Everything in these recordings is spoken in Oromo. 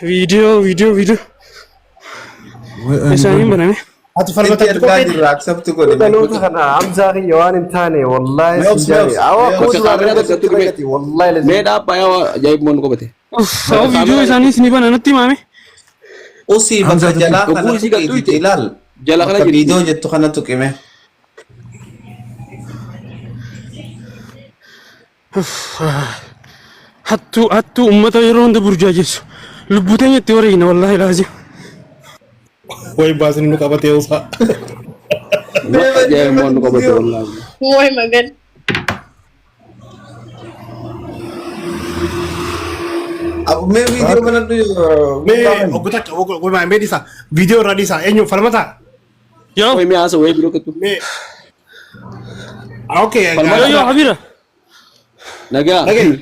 Viidiyoo viidiyoo viidiyoo isaaniin baname. Ati Sitti falmatatti ergaa qopheetti. jirra accept godhi mee Dhaloota kutu. kana Hamzaa kiyya waan hin taane wallaahi Mee sin obsi mee jaale. obsi Awwa mee akkuma obsi. Bakka duraan kaameraa irratti takka tuqime. dhaqati wallaahi Mee lazim. dhaabbaa yaa ajaa'ib moon qobate. Uff, Bakka awwa viidiyoo kaameraa isaanii isinii bana natti himame. Usii bakka Hamzaa tuqi. jalaa Hogguu kana isii tuqi gattu itti ite ilaal. jala kana Bakka jirti. viidiyoo jettu kana tuqime. Hattuu hattuu uummata yeroo hunda burjaajessu. Lubbuu teenya itti wareegna wallaahi laazim. Way baasni nu qabatee usaa. Mee Ajaa'ib banni moon banni qobate viidiyoo. wallaahi. Way magan. Abu mee viidiyoo banadhu Mee gubbaa obbo takka obbo mee dhiisa. Viidiyoo irraa dhiisa. Eenyu falmataa? Yoo Way mee haasa wayii biroo kattu. Mee okay. yoo Falmata yoo Habira. nagaa. Dhagaye.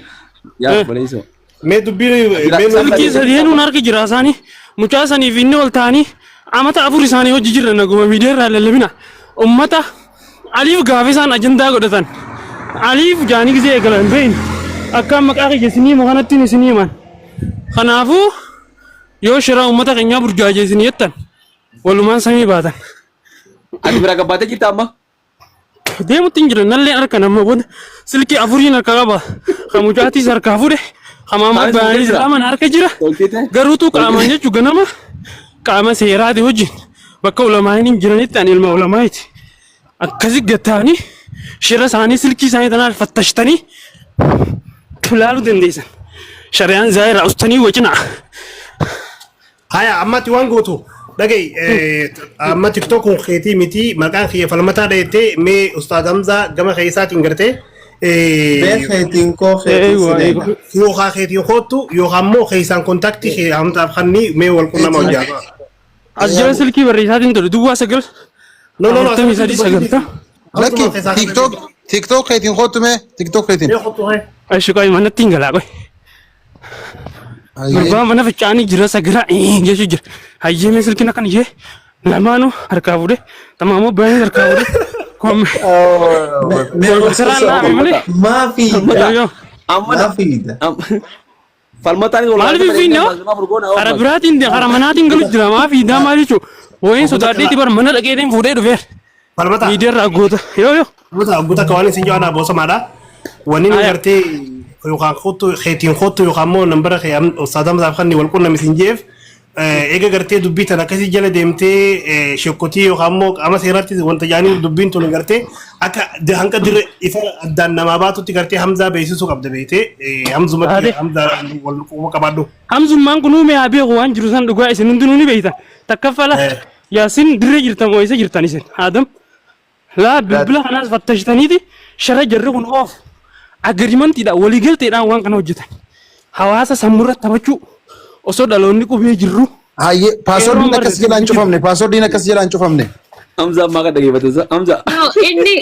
Yaa obboleessoo. Mee dubbii mee nu Silkii sadeenuun harka jira isaanii mucaa saniif inni ol ta'anii amata afur isaanii hojii jirra naguma miidiyaa irraa lallabina ummata aliif gaafa isaan ajandaa godhatan aliif jaanii gisee eegalan beeynu akka maqaa kiyya isinii himu kanatti isinii himan kanaafuu yoo shiraa ummata keenyaa burjaajee isinii jettan walumaan samii baatan Ati bira gabbaatee jirta amma? Deemutti hin jiran nallee harka nama booda silkii afuriin harka qaba. Kan mucaatiis harkaa fuudhe kan maamaa Kaanis fuutee bayaaniis jira. qaaman harka jira. Tolchite. Garuutu qaamaan jechuun ganama qaama seeraati wajjin bakka ulamaa'iin hin jiranitti ani ilma ulamaa'iiti. Akkasi gattaanii shira isaanii silkii isaanii tanaan fattashtanii ilaaluu dandeessan. Shari'aan zaayiraa ustanii wacinaa. Haya ammatti waan gootu dhaga'i amma tiktok kun keetii miti maqaan kiyya falmataa dhayettee mee ustaaz Hamzaa gama keessaatiin gartee Beekeetiin koo keetiin Eeyyuu, si eeyyuu. deema. yookaan keetiin koottu yookaan immoo keessaan kontaktii kee Hamzaaf kannii mee wal qunnama Keetiin hojjaa. As jala silkii barreessaatiin ture duwwaa 9 No no no 43 90. Lakki TikTok TikTok keetiin kottu mee TikTok keetiin. Mee kottu hee. Ashi qoy manatti hin galaa qoy. Hayyee. Gurbaa mana fincaanii jira sagira jechuu jira. Hayyee mee silkiin akkan ishee lamaanuu harkaa fuudhee tamaamoo baay'ee harkaa fuudhee. Komme. Mee Saraan dhaame malee. maa fiida? Yoo yoo. Amma Maa fiida? falmataanis wal Maaliif hin fiinne hoo? Kara biraatiin kara manaatiin galu jira maa fiidaa maal jechuun. Wayiin sodaadheetti bar mana dhaqeetiin fuudhee dhufeera. Falmataa. Miidiyaarraa goota. Yoo yoo. Falmataa guutaa akka waan isin jedhan boosamaadha. Wanni nu Aya. gartee yookaan kottu keetiin kottu yookaan immoo nambara kee ustaaz Hamzaaf kan wal qunname isin jeef eega gartee dubbii tan akkasii jala deemtee shekkotii yookaan immoo qaama seeraatti wanta jaanii dubbiin tun gartee akka hanqa dirre ifa addaan namaa baatutti gartee Hamzaa beeksisuu qabda beektee Hamzumatti Taate. Hamzaa wal quba qabaadhu. Hamzummaan kun uumee haa beeku waan jiru san dhugaa isin hundinuu ni beektan. Takkaffala Yaasin dirree jirtan moo eessa jirtan isin? Adam. Laa bilbila kanaas fattashtaniiti shara jarri kun oofu. Agirimantiidha waliigalteedhaan waan kana hojjetan. Hawaasa sammurra taphachuu osoo dhaloonni qubee jirru. Hayyee paaswordiin Qeerroon akkas jalaan barreesse. cufamne paaswordiin akkas jalaan cufamne. Hamza ammaa kan dhageeffate Hamza. No, inni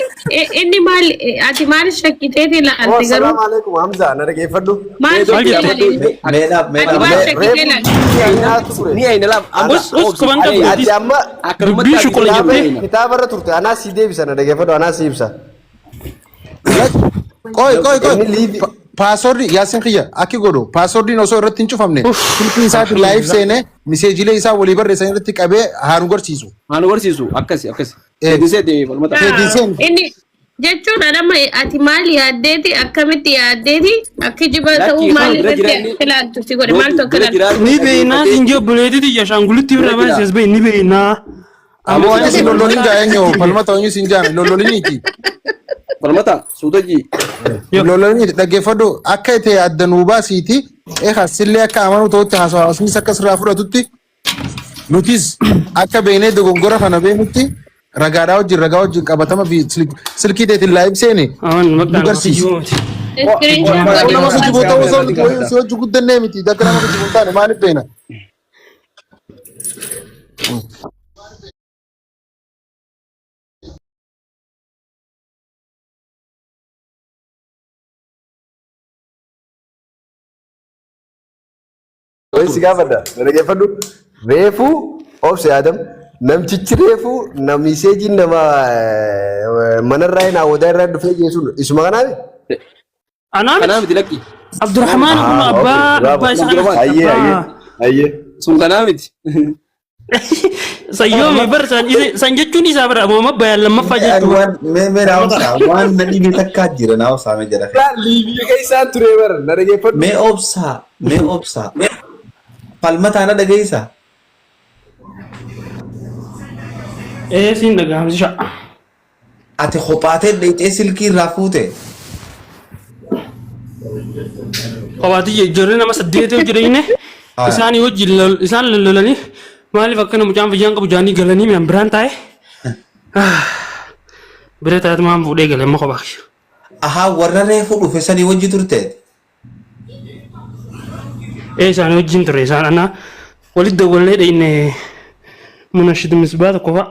inni maal ati maal shakkiteeti Oh, ilaalte garuu salaamu alaikum Hamza, na dhageeffadhu. maal Mee Maal dubbii jette? dhaabadhu. shakkitee ilaalte? Mee dhaab mee Ati dhaab. maal Reefu shakkitee ilaalte? dubbii ayinaatu ture. Ni ayina laaf. Amma Us us quban qabdu Ati atis amma akkanumatti dubbii ati shuqula kitaaba jettee ayina. kitaaba irra turte anaa si deebisa na dhageeffadhu anaa si ibsa. Qoy qoy qoy. Inni liivi Paaswordi yaasin kiyya akki godhu paaswordiin osoo irratti hin cufamne silkii isaatiin laayiif seenee miseejilee isaa walii barreessan irratti qabee haa nu garsiisu. Haa nu barsiisu akkasi akkasi. Eh. Keetiin seete falmata. Keetiin seen. Inni jechuun adama ati maal yaaddeeti akkamitti yaaddeeti akka jiba ta'uu Lakki maal kan bira jira irratti inni. akka ilaaltu si godhe maaltu akka Bira ilaaltu? jira Ni beeynaa siin jee obboleettii tiyya ashaangulitti Bira bira jira. baasee as bahe ni beeynaa. Aboo wanni isin lollolin gaa eenyu falmata wanni isin jaame lolloliniiti. Falmata suuta ji. Lolloliniiti dhaggeeffadhu akka ta'e adda nuu baasiiti eegaa sillee akka amanuu ta'utti haasawaa akka sirraa fudhatutti nutis akka beeknee dogongora kana beeknutti ragaadhaa wajjin ragaa wajjin qabatama fi silkii teetiin laayiv seene Aman nu maqaan nama garsiisi. kijiboo miti. Iskiriinshoot Nama godhi nama kijiboo ta'uu osoo nuti Gaafadha. si wajji guddannee miti akka nama kijiboo hin taane maaliif beekna? Wayii si gaafadha. Na dhaggeeffadhu. Reefuu obse Adam namtichi reefuu na miseejiin nama manarraa hin hawwataa irraa dhufee geessuun isuma kanaami. Anaa Kanaa miti. miti lakki. Abdurrahmaan kun Ah, okay. abbaa Bravo. abbaa isaa kana Hayyee hayyee. abbaa Ayyee. Sun kanaa miti. Sayyoomi bar san jechuun isaa bara amma bayaan lammaffaa jechuudha. Waan mee mee naa obsaa waan na dhibe takkaa jira naa obsaa mee jara. Liibiyaa keessaan ture bara na dhageeffadhu. Mee obsaa mee obsaa falmataa na dhageessaa. Ee siin dhagahamsi sha'a. Ati kophaatee dheexee silkii irraa fuute. Kophaatti ijoollee nama saddeet yoo jireenya isaanii wajjin isaan lollolanii maaliif akkana mucaan fayyaan qabu jaanii galanii mi'aan biraan taa'e. Bira taa'e maan fuudhee gale amma kophaa. Ahaa warra reefu dhufe sanii wajji turte. Ee isaanii wajjin ture isaan ana walitti dawwallee dhayne munashid misbaa tokko fa'a.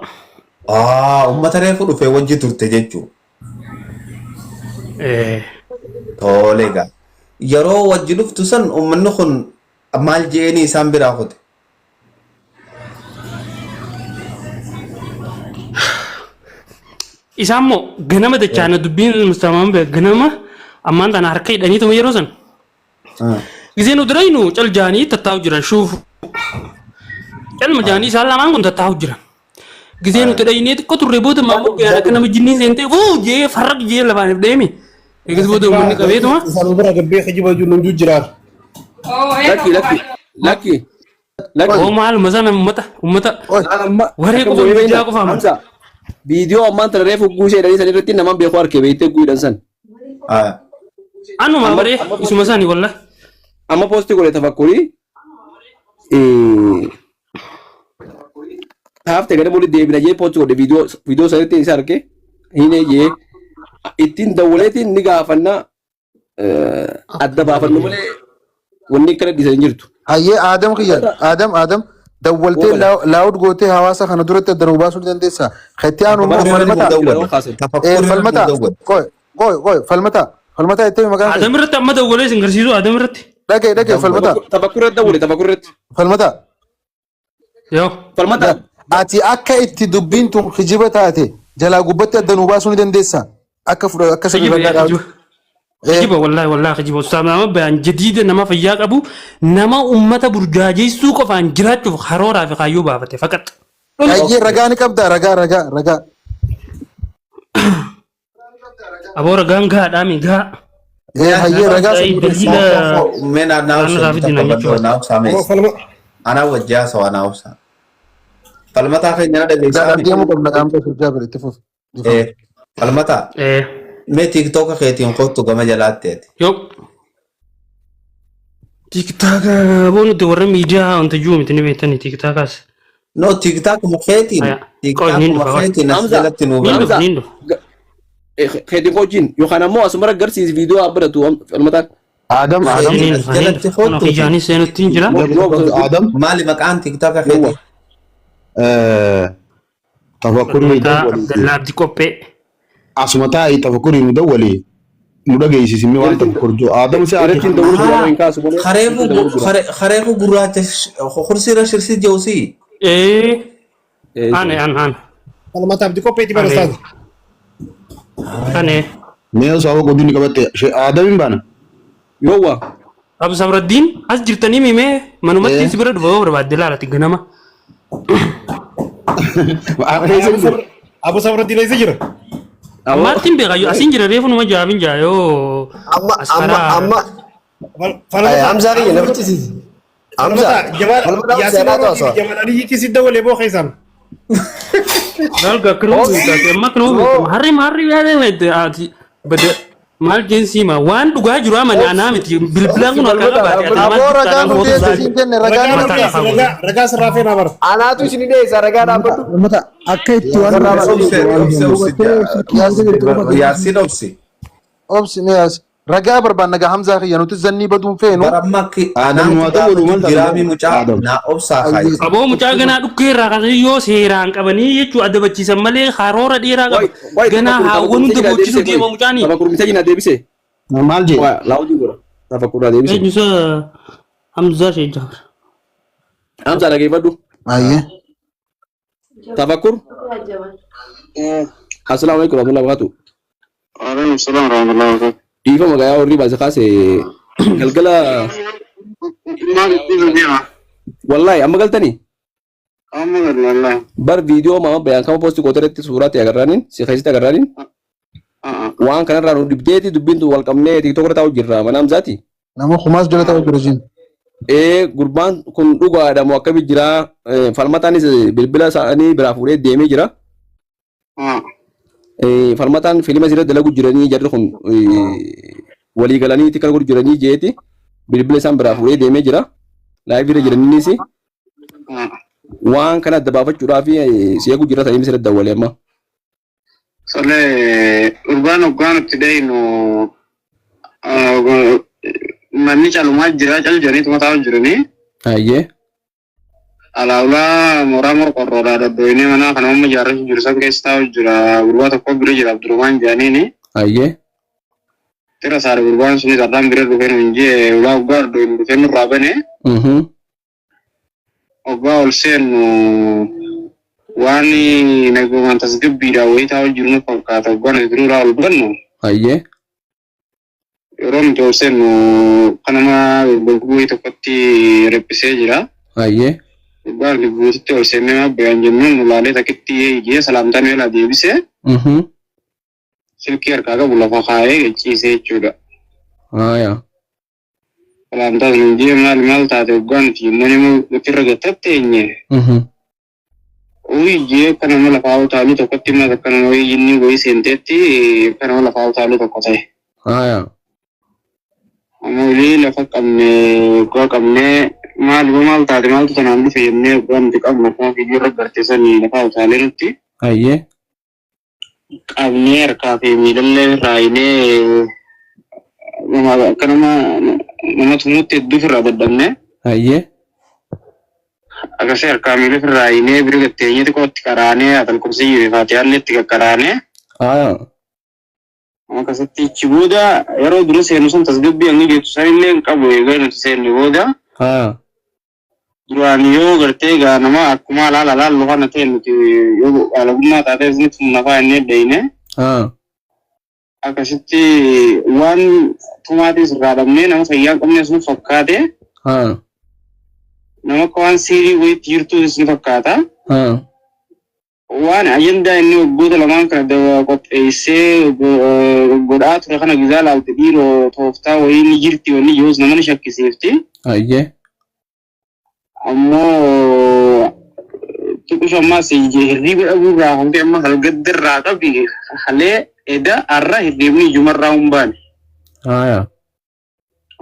Aa uummata reefu dhufe wajji turte jechuudha. Ee Tole egaa. Yeroo wajji dhuftu san uummanni kun maal je'eenii isaan biraa kute? Isaan moo ganama dachaana dubbiin mustaamaan beek ganama ammaan tana harka hidhaniituma yeroo san. Gisee nu dura nu cal jaanii tattaa'u jiran shuufu. Calma jaanii isaan lamaan kun tattaa'u jiran. Gisee nuti dhaynee xiqqoo turre booda maammoo biyaan akka nama jinnii seentee wuu jee farraq jee lafaan deemi. Eegas booda uummanni qabeetuma. Isaan bira gabbee kijiba jiru hunduu jiraatu. Lakki lakki lakki lakki. Oo maaluma sana uummata uummata waree qofa miidiyaa qofa amana. Hamza viidiyoo ammaan tana reefu guusee jedhanii san irratti namaan beeku harkee beektee guudhan san. Anuma baree isuma isaanii wallah. Amma poostii godhe tafakkurii. Haafte gara bolii deebina jee poostii godhe viidiyoo viidiyoo sanitti isa harkee hin jee ittiin dawwaleetiin ni gaafanna adda baafannu malee wanni akkana dhiisan hin jirtu. Hayyee Aadam kiyya Aadam Aadam dawwaltee laawud gootee hawaasa kana duratti adda nu baasuu ni dandeessaa. Kan itti aanu immoo falmataa. Falmataa qoy qoy qoy falmataa falmataa itti maqaan kee. Adam irratti amma dawwalee isin garsiisu Adam irratti. Dhagee dhagee falmataa. Tafakkurratti dawwale tafakkurratti. Falmataa. Yoo. Falmataa. Ati akka itti dubbiin tun kijiba taate jalaa gubbatti adda nu baasuu ni dandeessaa. Akka fudha akka Kijiba sirrii kijiba. Kijiba wallahi wallahi kijiba ustaaz nama bayaan jadiida nama fayyaa qabu nama ummata burjaajeessuu qofaan jiraachuuf karooraa fi kaayyoo baafate faqat. Hayyee ragaa ni qabdaa ragaa ragaa ragaa. Aboo ragaan gahaadhaa mi gahaa. Hayyee ragaa Ay, daliila Mee naa waan irraa fidina jechuudha. naa obsaa mees. Anaa wajji haasawaa naa obsaa. Falmataa keenya na dhageessaa mi? Deemuu qabna qaama sochii bira itti fufi. Falmataa. Mee tiiktooka keetiin kottu gama jalaatteeti. Yoo. Tiiktaaka boo nuti warra miidiyaa wanta jiru miti ni beektani tiiktaakaas. No tiiktaakuma keetiin. Tiiktaakuma keetiin as jalatti nuu Niin dhufa niin dhufa. Keetiin wajjin yookaan ammoo asuma agarsiisi viidiyoo dhaabbatu falmataan. Adam Adam. Niin dhufa niin Jalatti dhufa. Kun kottu. ijaanis seenutti hin jira. Adam. Maali maqaan tiiktaaka keetii? Tafakkurri nu Falmataa dawwali. Abdallaa Abdii Qophee. Asuma taa'ii tafakkurri nu dawwali. Nu dhageessisi waan tafakkur jiru. Adam si ati. Kareefu gurraacha kursiirra shirsii jeusii. Ee. Ane an an. Falmataa Abdii Qopheetti bara ustaaz. Ane. Mee osoo hawa godinni qabatte Adam hin baana. Yowwa. Abu Sabraddiin as jirtanii mimee manumatti si bira dhufa yoo barbaadde laalati ganama. Abu Sabraddiin eessa jira? Ammaatti hin beekayyoo asiin jira reefu numa jaafin jaa yoo Amma as amma karaa amma Hamzaa kiyya na fichisiisi. Hamzaa falmataa Yaasin seenaa Oromoo to'asa. Jamal Aliyyiitti si dawwalee boo keessaan. Dalga akkanuma beektaati amma akkanuma beekama harri harri yaada beekte ati bada maal jeensi hima waan dhugaa jiru amane anaa miti bilbilaan kun harkaa qabaate ati maal Aboo jirta ragaa anaan nu mootu dhiyeesse siin jenne ragaa Ragaa nu nu dhiyeesse. dhiyeesse ragaa ragaa sirraa feenaa bara. Anaatu isin dhiyeessa ragaa dhaabbadhu. Uummata akka itti waan Obse obse obse Yaasin obse. Obsi mee yaas ragaa barbaanna gaa Hamzaa kiyya nuti zannii baduun feenu. Baramma akki Adam nu haa dawwalu maal jiraami mucaa Adam. naa obsaa kaayi. Aboo mucaa ganaa dhukkee irraa kaasanii yoo seeraan qabanii jechuu adabachiisan malee karoora dheeraa qaba. Ganaa haawwan hunda boochisuu deema mucaanii. Tafakkur misajii na deebise. Maal jee? Laawudii godha. Tafakkur na deebise. Eenyu isa Hamzaa Sheekh Jaafar. Hamza dhageeffadhu. Ayyee. Tafakkur. Assalaamu alaikum warahmatullahi wabarakatuh. Waalaikum salam warahmatullahi wabarakatuh. Dhiifama gayaa warri baase kaase galgala Maal ittiin deema? Wallaahi amma galtanii? Amma galle wallaahi. Bar viidiyoo maama bayaan kama poosti goote irratti suuraa ta'e agarraaniin si keessatti agarraaniin waan kanarraa nu dhibdeeti dubbiin tun wal qabnee tiktok irra taa'u jirra mana Hamzaati. Nama kumaas jala ta'u jira siin. Ee gurbaan kun dhugaadha moo akkami jira falmataanis bilbila isaanii biraa fuudhee deemee jira. Falmataan fiilima asirra dalagu jiranii jarri kun walii galanii itti kan godhu jiranii jeeti bilbila isaan biraa fuudhee deemee jira. Laayivii irra jiraniinis waan kana adda baafachuudhaaf si eegu jira ta'ee misirra dawwalee amma. Sole gurbaan hoggaa nutti dhaynu manni calumaa jira cal jedhanii tuma taa'u jiranii. Ayyee. Alaabaa mooraa morqorroodhaa doddoinee mana kana amma ijaarrachuu jiru san keessa taa'u jira. Gurbaa tokko bira jira Abdurrahmaan jedhaniini. Ayyee. Tira saare gurbaan sunis har'aan bira dhufee nuun jee ulaa hoggaa doddoinu dhufee nurraa bane. Hoggaa ol seennu waan nagumaan tasgabbiidhaan wayii taa'u jiru nu fakkaata. Hoggaa nuti dura ulaa ol bannu. Ayyee. Yeroo nuti ol seennu kan nama wayii tokkotti riphisee jira. Ayyee. Dhugaa nuti guututti ol seennee maaf bayaan jennuun nu laalee takkitti jee salaamtaa nu jalaa deebisee silkii harkaa qabu lafa kaa'ee gachiisee jechuudha. Haaya. Salaamtaa sun jee maal maal taate hoggaa nuti jennuun immoo nuti irra gattatte eenye. Uyi jee akka nama lafaa utaaluu tokkotti immoo akka nama wayii inni wayii seenteetti akka nama lafaa utaaluu tokko ta'e. Haaya. Amma olii lafa qabne hoggaa qabne maal maal taate maaltu tanaan dhufe jennee hoggaa nuti qabnu akkuma fiiguu irra garte sanii lafaa utaalee nutti Ayyee. qabnee harkaa fi miilallee raayinee akka nama nama tumuutti hedduu ofirraa dadhabne. Ayyee. Akkasii harkaa miila ofirraa hiinee bira gatteenyee xiqqoo itti qaraanee atalqursii fi faatiyaallee itti qaqqaraanee. Haaya. Akkasitti achi booda yeroo dura seenu sun tasgabbii hanga geessu sanillee hin qabu egaa nuti seenne booda. Haaya. Duraan yoo gartee egaa nama akkuma alaala alaallu kana ta'e nuti yoo alagummaa taatee isinitti humna fa'aa inni dhayine. Haaya. Akkasitti waan tumaatis irraa dhabnee nama fayyaa hin qabnes nu fakkaate. Haaya. Nama akka waan siirii wayiitti jirtuutis ni fakkaata. Haaya. Waan ajandaa inni waggoota lamaan kana qopheessee godhaa ture kana gizaa laalte dhiiroo tooftaa wayii ni jirti wanni jirus nama ni shakkisiifti. Ayyee. Ammoo tuqushu ammaas hirriiba dhabuu irraa kan ka'e amma halgadda irraa qabi halee eda har'a hirriibni ijumarraa hin baane. Haaya.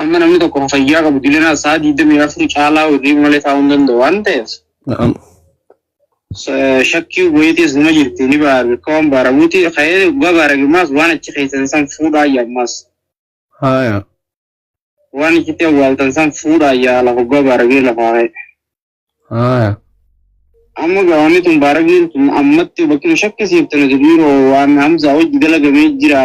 Amma namni tokko fayyaa qabu dilanaa sa'a 24 caalaa hirriiba malee taa'uu hin danda'u waan ta'eef. Na'am. Shakkii wayiitiis numa jirti ni baara akka waan baaramuuti ka'ee dhugaa baaragimmaas waan achi keessan san fuudhaa ammaas. Haaya. Waan achitti awwaaltan san fuudhaa yaa lafa dhugaa baaragee lafaa ka'e. Haaya. Amma gaa wanni tun baaragiin tun ammatti bakki nu shakkisiifte nuti dhiiroo waan Hamzaa wajji dalagamee jira.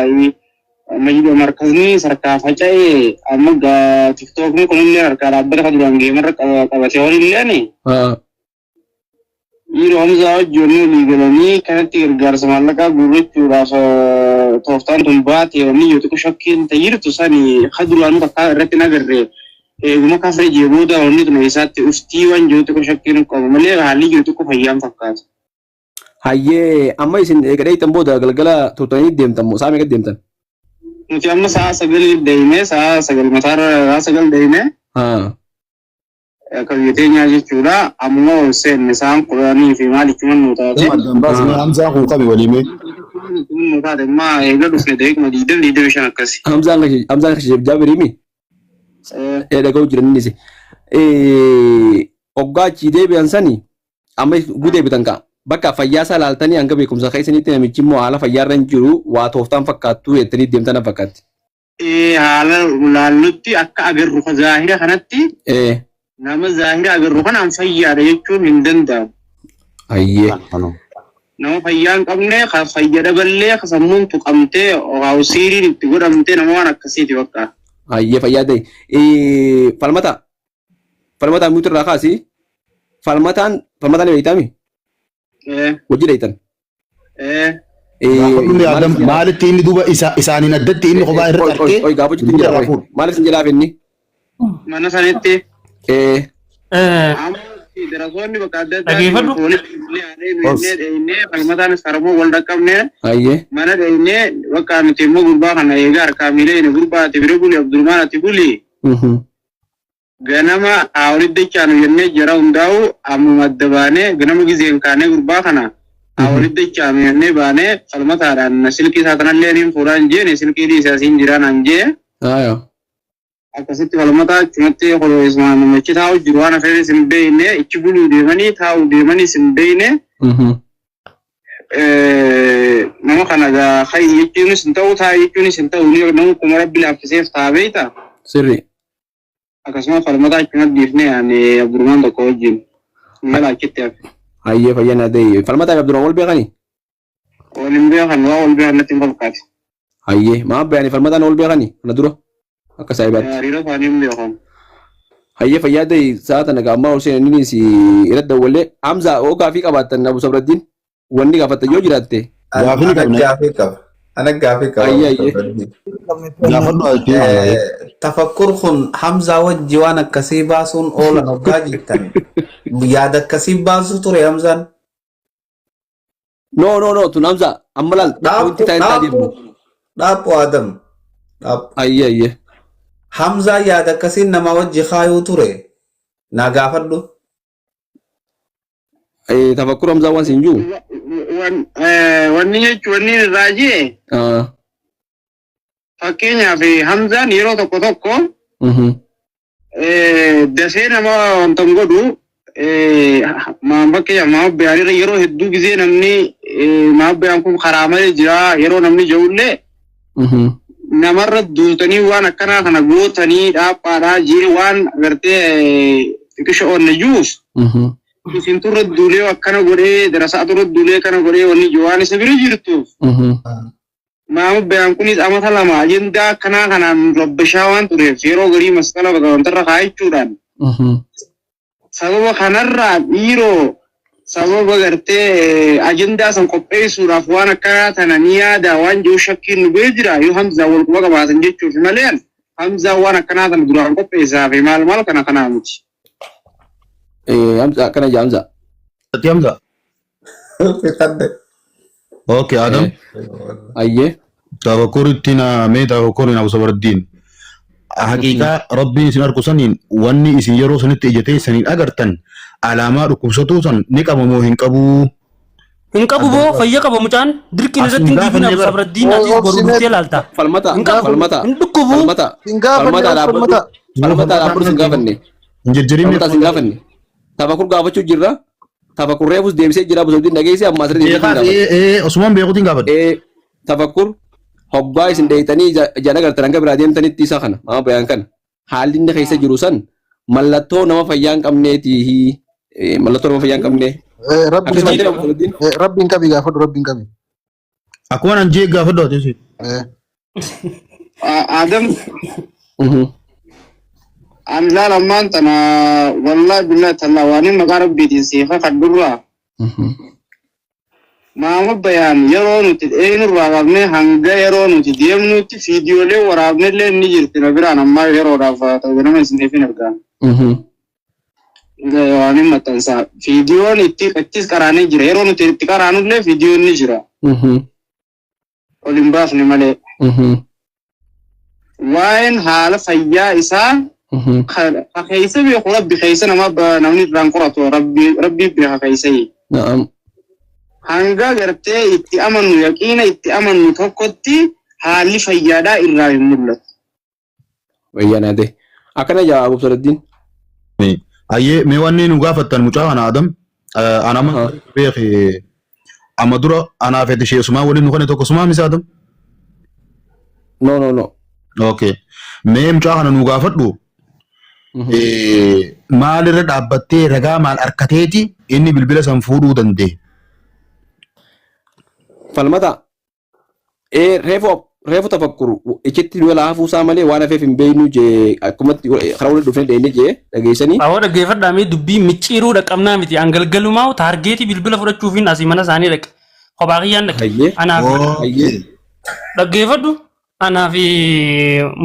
Amma jiru markazni sarkaa faca'ee amma gaa tiktookni kunillee harkaa dhaabbata kan duraan geemarra qabatee olilleeni. Haa. Dhiiroo Hamzaa wajji wanni walii galanii kanatti gargaarsa maallaqaa guurrachuudhaaf tooftaan tun baate wanni jiru xiqqoo shakkiin ta'irtu sani ka duraanuu takkaa irratti hin agarre eeguma kafre jee booda wanni tun eessaatti uftii waan jiru xiqqoo shakkiin qabu malee haalli jiru xiqqoo fayyaan fakkaata. Hayyee amma isin eega dheeytan booda galgala turtanii deemtan moo sa'a meeqa deemtan? Nuti amma sa'a 9 deemnee sa'a 9 mataarra sa'a 9 deemnee Haa. Akka biyya teenyaa jechuudha. Ammuma ol seenne sa'aan 10 fi maal ichuman nuu taate. Addaan baasnee Hamzaa kun qabi walii mee. Ichuman nuu taate amma eega dhufne daqiiquma 20 25 akkasi. Hamzaan kashi Hamzaan kashi Jaabir himi. Ee dhaga'u jiran innis. Ee hoggaa achii deebi'an sani amma guu deebitan ka'a. Bakka fayyaa isaa laaltanii hanga beekumsa keessanitti namichi immoo haala fayyaa irra hin jiru waa tooftaan fakkaattu jettanii deemtan na fakkaatti. Haala laallutti akka agarru ka zaahira kanatti nama zaahira agarru kanaan fayyaadha jechuun hin danda'amu. Hayyee. Nama fayyaa hin qabne ka fayya dhaballee ka sammuun tuqamtee siiriin itti godhamtee nama waan akkasiiti bakka. Hayyee fayyaa ta'e. Falmataa. Falmataan mutu irraa kaasi. Falmataan falmataan ni beektaami? Hojii dheeytan. Gaafadhu Adam maalitti inni duuba isaaniin addatti inni kophaa irratti arkee Oi gaafachuutti hin jira. Maaliif sin jalaa finni? Mana sanitti. Amma darasoonni bakka adda addaa Dhageeffadhu. walitti dhufnee adeemnee dheeynee falmataan sarmoo wal dhaqqabnee Hayyee. mana dheeynee bakka nuti immoo gurbaa kana eegaa harkaa miilee gurbaa ati bira buli Abdurmaan ati buli ganama haa walitti dachaanu jennee jara hundaa'u ammuma adda baanee ganama gizeen kaanee gurbaa kana haa walitti dachaanu jennee baanee falmataadhaan silkii isaa kanallee niin fuudhaan jeene silkii dhiisee asiin jiraan an jee Aayo. akkasitti falmataa achumatti ismaan namichi taa'u jiru waan hafeefis hin beekne ichi buluu deemanii taa'uu deemaniis hin beekne nama kana gaa hayi jechuunis hin ta'u taa'i jechuunis hin ta'u nama kuma rabbi laaffiseef ta'a beekta Sirri. akkasuma falmataa achumatti dhiifne yaani Abdurrahmaan tokko wajjin mala achitti hafe. Hayyee fayyaa naa ta'e. Falmataa fi Abdurrahmaan wal beekanii? Wal hin beekan waa wal beekan natti hin fakkaatu. Hayyee maaf bayanii falmataan wal beekanii kana dura akka saahibaatti. Hariiroo isaanii hin beekan. Hayyee fayyaa ta'e sa'a tana gaammaa ol seenanii si irratti dawwallee Hamza oo gaafii qabaattan Abu Sabraddiin wanni gaafattan yoo jiraatte. Gaafii ni Ana qabna. gaafii qaba. Ana gaafii qaba. Hayyee hayyee. Gaafadhu ati hayyee. Tafakkur kun Hamzaa wajji waan akkasii baasuun oolan hoggaa jettan. Yaada akkasii baasuu ture Hamzaan. No no no tun Hamza amma laal Dhaabbu pointi ta'e ta'a dhaabbu deemnu. dhaabbu Adam. Dhaabbu. Hayyee hayyee. Hamzaa yaada akkasii nama wajji kaayuu ture. Naa gaafadhu. Tafakkur Hamzaa waan siin jiru. Wanni jechuun wanni irraa jee fakkeenyaaf Hamzaan yeroo tokko tokko dafee nama wanta hin godhu fakkeenyaaf maabbayaan irra yeroo hedduu gizee namni maabbayaan kun karaa malee jira yeroo namni jedhullee namarra duultanii waan akkanaa kana gootanii dhaaphaadhaa jee waan agartee xiqisha oonne jiruuf isin turre duulee akkana godhee darasaa turre duulee kana godhee wanni jiru waan isa bira jirtuuf Maamubbayaan kunis amata lama ajandaa akkanaa kanaan rabbashaa waan tureef yeroo garii masqala bakka wantarra kaa'ichuudhaan sababa kanarraa dhiiroo sababa gartee ajandaa san qopheessuudhaaf waan akkanaa tana ni yaada waan jiru shakkiin nu bira jira yoo Hamzaa wal quba qabaatan jechuuf malee Hamzaa waan akkanaa tana duraan qopheessaa fi maal maal kana kanaa miti. Hamza akkana jaa Hamza. Ati Hamza. Fixadhe. Okay Adam. Ayyee. Tafakkur ittiin mee tafakkur Abu Sabardin. Haqiiqaa Rabbiin isin arku saniin wanni isin yeroo sanitti ija teessaniin agartan alaamaa dhukkubsatuu san ni qaba moo hin qabuu? Hin qabu boo fayya qaba mucaan dirqiin As irratti hin hin dhiibin gaafanne Abu bara. Sabraddiin atis boru Obsineet dhuftee laalta. Falmata Hin qabu falmata hin dhukkubu. falmata hin gaafanne falmata of dhaabbadhu falmata. falmata dhaabbadhu sin gaafanne Hin jirjirin falmata sin gaafanne tafakur gaafachuu jirra tafakur reefus deebisee jira Abu Sabraddiin dhageessee amma asirratti deebisee Beekaas gaafadha. ee osumaan beekuutiin gaafadha. Tafakkur hoggaa isin dheeytanii ijaan agartan hanga biraa deemtanitti isa kana maama bayaan kana haalli inni keessa jiru san mallattoo nama fayyaa hin qabneeti mallattoo nama fayyaa hin qabne Rabbiin akkasuma qabi illee Abu Sabraddiin rabbiin qabi gaafadhu rabbiin qabi. Akkuma nan jee gaafadhu ati si. Adam ani laala ammaan tana wallahi billahi tallaa waan inni maqaa rabbiitiin siifa kan durraa maama bayaan yeroo nuti eenyurraa qabnee hanga yeroo nuti deemnutti fiidiyoolee waraabnellee ni jirti na biraan ammaa yeroodhaaf ta'u ganama isiniif hin argaa. Waan hin maxxansaa fiidiyoon itti ittis qaraanee jira yeroo nuti itti qaraanullee fiidiyoon ni jira ol hin baafne malee. Waa'een haala fayyaa isaa ka keessa beeku rabbi keessa nama namni irraan qoratu rabbi rabbi beeka keessa. Na'am. Hanga gartee itti amannu yaqiina itti amannu tokkotti haalli fayyaadhaa irraa hin mul'atu. Wayyaa naate. Akkana jaa Abu Sabraddiin. Ayyee mee wanni nu gaafattan mucaa kana Adam ana amma beeki amma dura anaa fi ishee sumaa waliin nu kane tokko sumaa misa Adam. No no no. Okay. Mee mucaa kana nu gaafadhu maalirra dhaabbattee ragaa maal harkateeti inni bilbila san fuudhuu danda'e. Falmata reefu reefu tafakkuru ichitti nu jalaa hafuu isaa malee waan hafeef hin beeknu jee akkumatti karaa walitti dhufnee deemne jee dhageessanii. Awwa dhaggeeffadhaa mee dubbii micciiruu dhaqabnaa miti an galgalumaa taargeetii bilbila fudhachuufiin asii mana isaanii dhaqe kophaa kiyyaan dhaqe Hayyee. anaa fi Hayyee. dhaggeeffadhu anaa fi